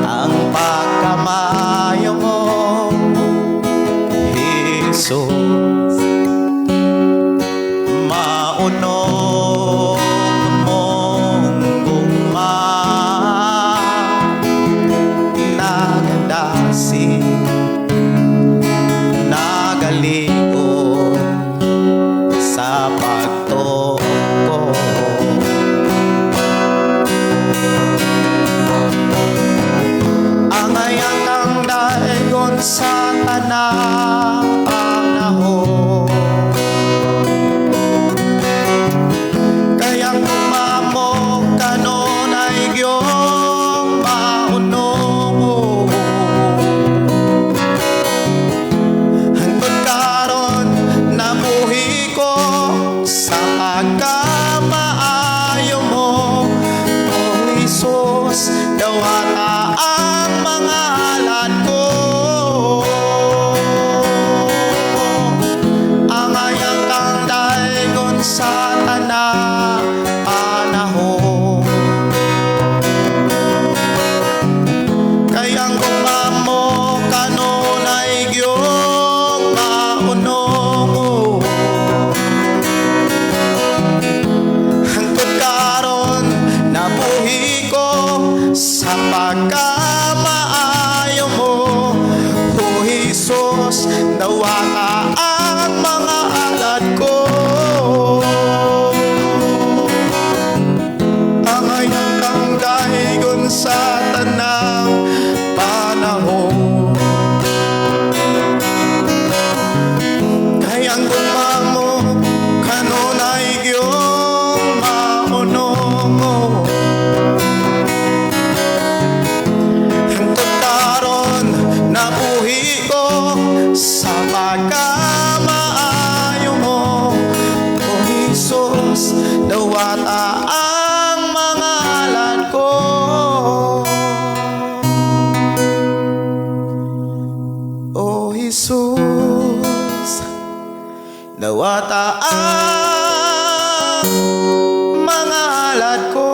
Ang pagkamayo mo, Jesus, maunog mong gugma, nagadasi, nagalikod sa pagtuo ko. Angayan kang daigon sa tanang panahon, kayang gumamo kanunay giyong maunog. Hangtod karon nabuhi ko sa pagkamaayo mo, O Jesus, dawata ang mga alad ko. Angayan kang daigon sa tanang panahon, kayang gumamo kanunay giyong maunog. Hangtod karon nabuhi ko sa pagkamaayo mo, O Jesus, dawata ang mga alad ko. Angayan kang daigon sa tanang panahon, kayang gumamo kanunay giyong maunog. Hangtod karon nabuhi ko sa pagkamaayo mo, O Jesus, dawata ang mga alad ko. O Jesus, dawata ang mga alad ko.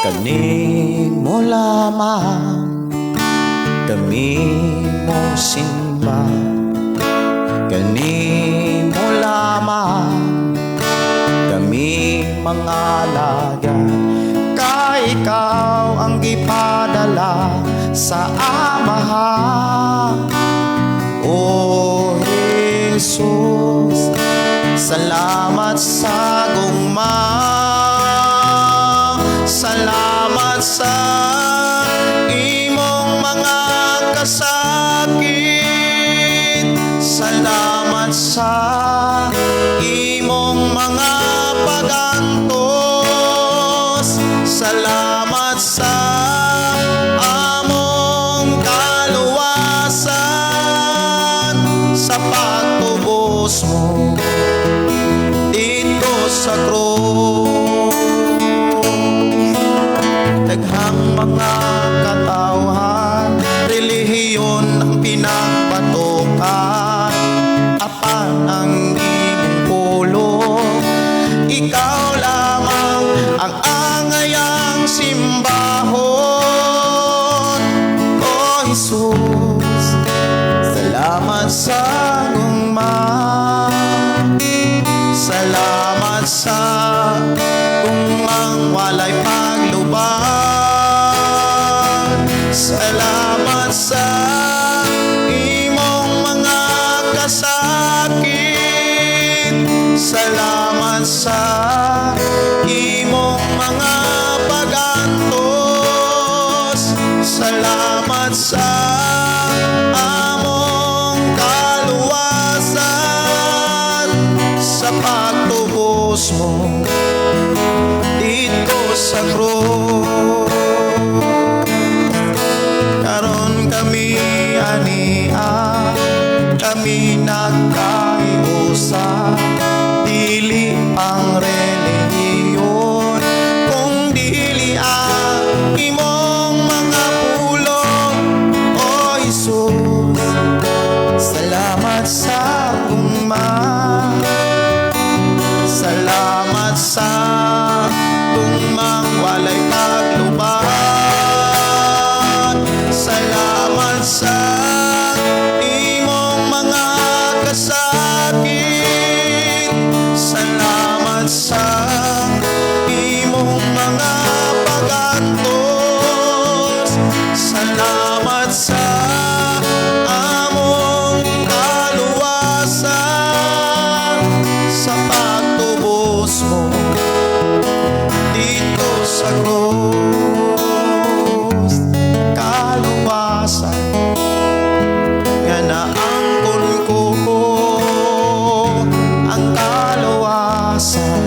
Kanimo lamang kami mo simba, kanimo lamang kami mga laga, kay ikaw ang gipadala sa Amahan. O Jesus, salamat sa gugma, salamat sa imong mga kasakit, salamat sa imong mga pagantos, salamat sa among kaluwasan, sa pagtubos mo dito sa krus. Daghang mga katawhan, relihiyon ang pinagpatukan, apan ang imong pulong, ikaw lamang ang angayang simbahon. O Jesus, Jesus. Salamat sa gugma. Salamat sa gugmang walay paglubat. Salamat sa imong mga kasakit. Salamat sa imong mga pagantos. Salamat sa among kaluwasan, sa pagtubos mo dito sa krus. Karon kami ania, kami nagkaiusa. Dili ang relihiyon, kung dili ang imong mga pulong, O Jesus. Salamat sa gugma. Salamat sa gugmang walay paglubat. Salamat sa imong mga kasakit. Salamat sa imong mga pagantos. Salamat sa among kaluwasan, sa pagtubos mo dito sa krus. Kaluwasan nga naangkon ko, ang kaluwasan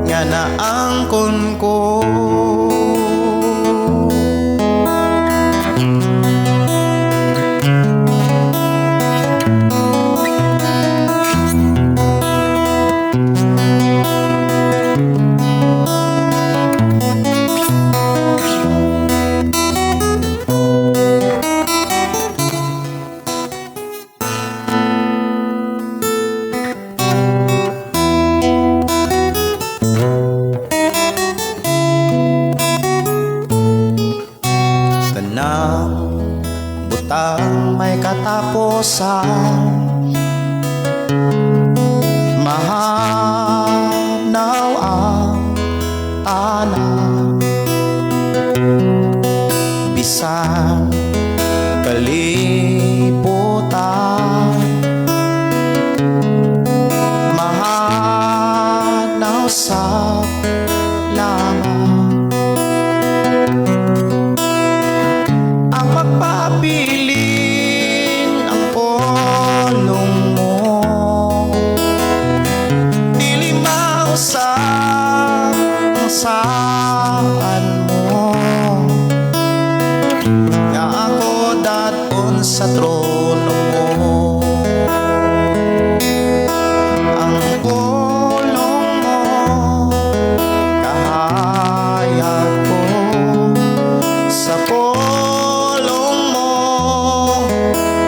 nga naangkon ko. Tanang butang may katapusan, mahanaw ang tanan, bisan kalibutan, mahanaw sa lamang ang magpabilin ang polong mo. Dili mausap ang saan mo, nga ako daton sa trono mo. Ang polong mo, kahayag ko. Sa polong mo,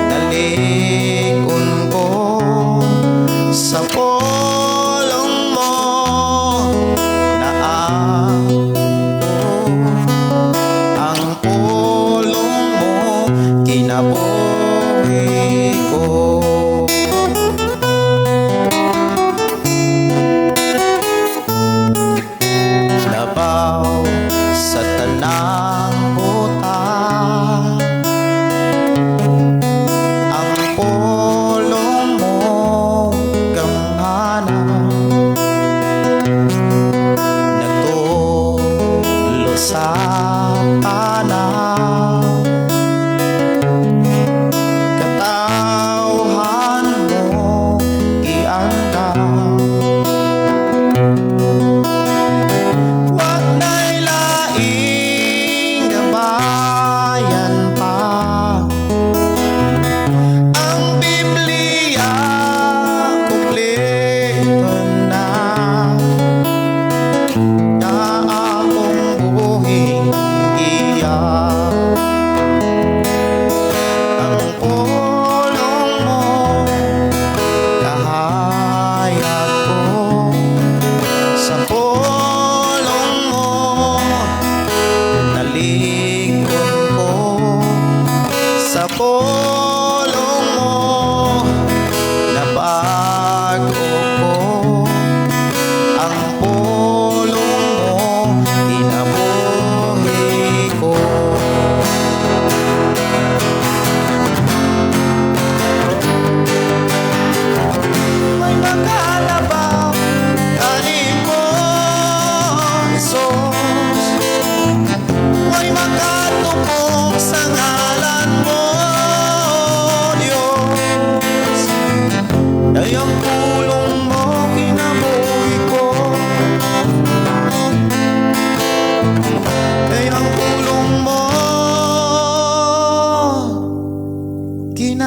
nalikon ko. Sa polong mo, naangko. Ang polong mo, kinabuhi.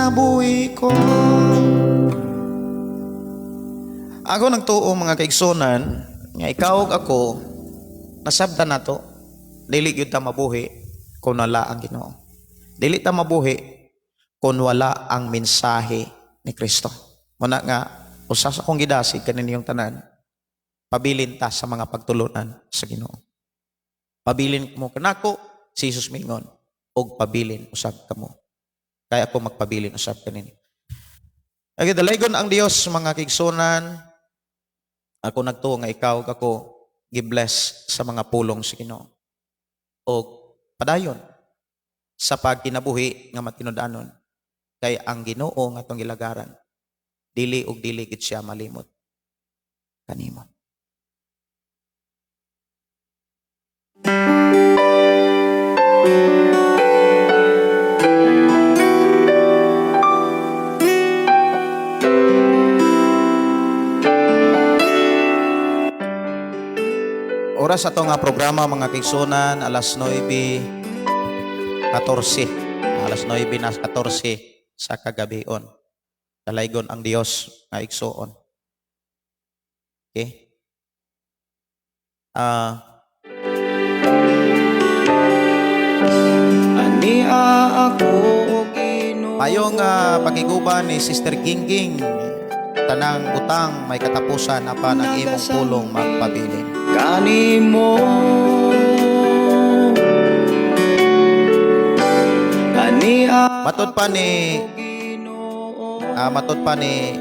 Kinabuhi ko. Ako nagtuo, mga kaigsunan, nga ikaw ug ako nasabtan nato, dili gyud ta mabuhi kung wala ang Ginoo. Dili ta mabuhi kung wala ang mensahe ni Kristo. Muna nga usa sa akong gidasig kaninyong tanan, pabilin ta sa mga pagtulunan sa Ginoo. Pabilin mo kanako, si Jesus mingon, og pabilin usab kamo. Kaya ako magpabilin usab kaninyo. Ay, dalaygon ang Dios, mga kaigsunan. Ako nagtuo nga ikaw ug ako gi-bless sa mga pulong sa Ginoo. Og padayon sa pagkinabuhi nga matinud-anon kay ang Ginoo nga atong gilagaran, dili og dili gid siya malimot kanimo. Oras ato nga programa, mga kaigsunan, alas 9:14. Alas 9 na 14 sa kagabion. Dalaygon ang Dios nga igsuon. Okay? Ania ako, Ginoo. Payong pakiguban ni Sister Gingging, tanang butang may katapusan apan ang imong pulong magpabilin. Kanimo. Ania Matod pa ni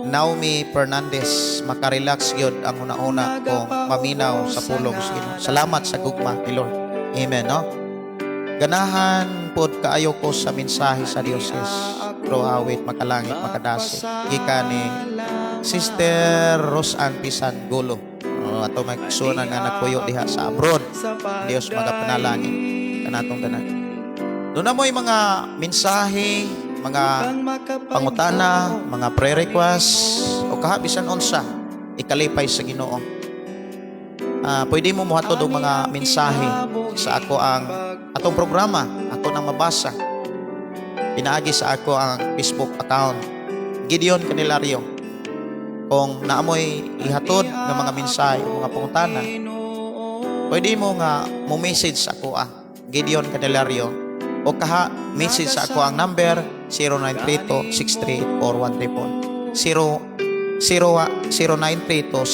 Naomi Fernandez, makarelax gyud ang una-una kung maminaw sa pulong sa Ginoo. Salamat sa gugma ni Lord. Amen, no? Ganahan pod kaayo ko sa mensahe sa diocese. Pero awit makalangit makadasig. Gikan ni Sister Rosan Pisan Gulo. Oh, ato may kaigsunan nga nagpuyo diha sa abroad. Dios magapanalangin kanatong tanan. Doon na mo'y mga mensahe, mga pangutana, mga prayer request, o kaha bisan unsa, ikalipay sa Ginoo. Pwede mo muhatod og mga mensahe sa ako ang atong programa, ako nang mabasa. Pinaagi sa ako ang Facebook account, Gideon Candelario. Kung naamoy ihatod nga mga mensahe o mga pangutana, pwede mo nga mo message sa ako Gideon Candelario, o kaha message sa ako ang number 0932 6384134 0 0 0932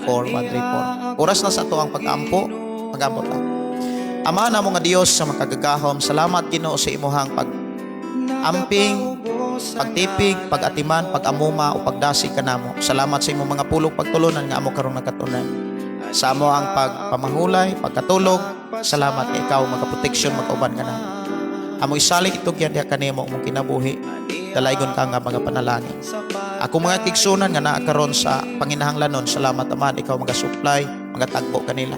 6384134. Oras na sa ato ang pag-ampo, mag-ampo ta. Ama namo nga Dios sa makagagahom, salamat, Ginoo, sa imuhang pag amping, pagtipig, pag-atiman, pag-amuma o pagdasig kanamo. Salamat sa imong mga pulong pagtulunan nga amo karong nakatunan. Sa amo ang pagpamahulay, pagkatulog, salamat nga ikaw magaproteksyon, magauban kanamo. Amo isalig itugyan diha kanimo among kinabuhi. Dalaygon ka nga mga panalangin. Ako mga kaigsunan nga naa karon sa panginahanglanon, salamat, Amahan, ikaw maga-supply, magatagbo kanila.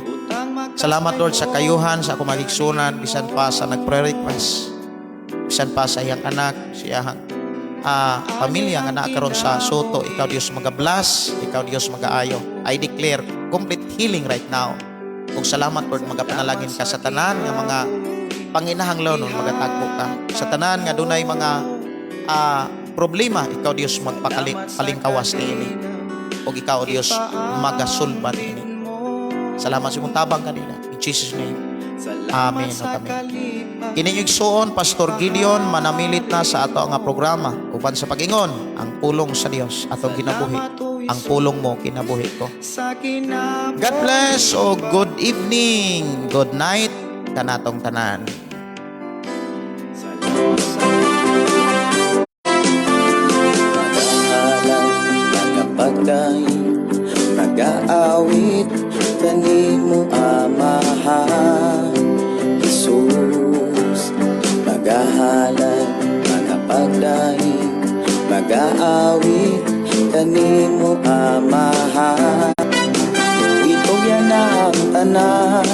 Salamat, Lord, sa kayuhan sa ako mga kaigsunan bisan pa sa nag-prayer request. Bisan pa sa iyang anak, sa iyang pamilya nga naa karon sa Soto, ikaw Dios maga-bless, ikaw Dios magaayo. I declare complete healing right now. Ug salamat, Lord, magapanalangin ka sa tanan nga mga panginahanglanon, magatagbo ka. Sa tanan nga dunay mga problema, ikaw Dios magpakalingkawas niini. Ug ikaw Dios magasulba niini. Salamat sa imong tabang kanila. In Jesus' name. Amen ug amen. Kini igsuon Pastor Gideon, manamilit na sa ato nga programa uban sa pagingon ang pulong sa Dios atong kinabuhi. Ang pulong mo kinabuhi ko. God bless o good evening, good night kanatong tanan. Paghahalay, nagapagdaig, nagaawit kanimo, Amahan Jesus. Magahalay, magapagdaig, magaawit kanimo, Amahan. Itugyan na ang tanan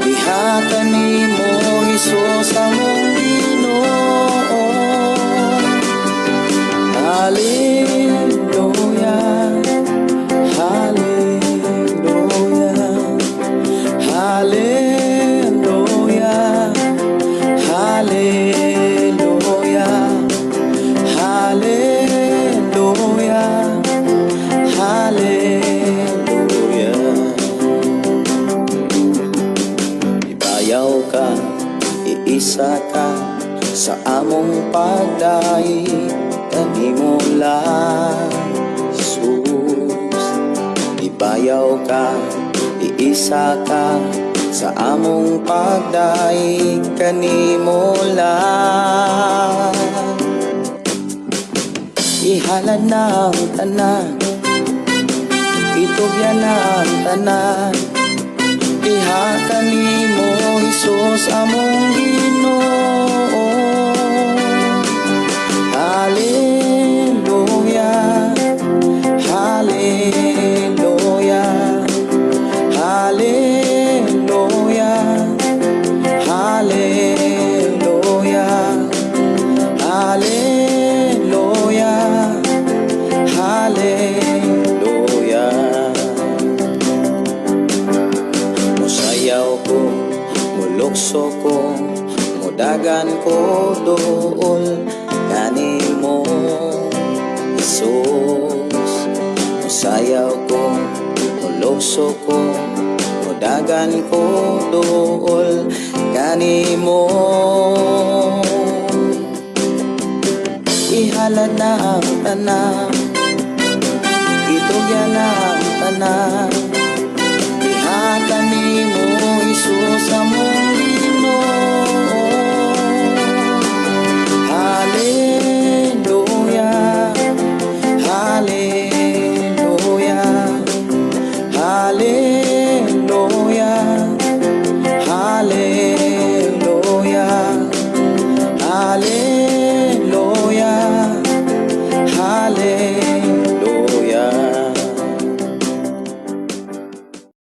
diha kanimo, Hesus among Ginoo. Hallelujah, Hallelujah, Hallelujah, Hallelujah. Sa among pagdayeg kanimo lang, Jesus. Ibayaw ka, iisa ka sa among pagdayeg kanimo lang. Ihalad na ang tanan, itugyan na ang tanan diha kanimo, Hesus among Ginoo. Hallelujah, Hallelujah, Hallelujah, Hallelujah, Hallelujah, Hallelujah. Musayaw ko, mulukso ko, mudagan ko duol kanimo, Jesus. Musayaw ko, mulukso ko, mudagan ko duol kanimo. Ihalad na ang tanan, itugyan na ang tanan.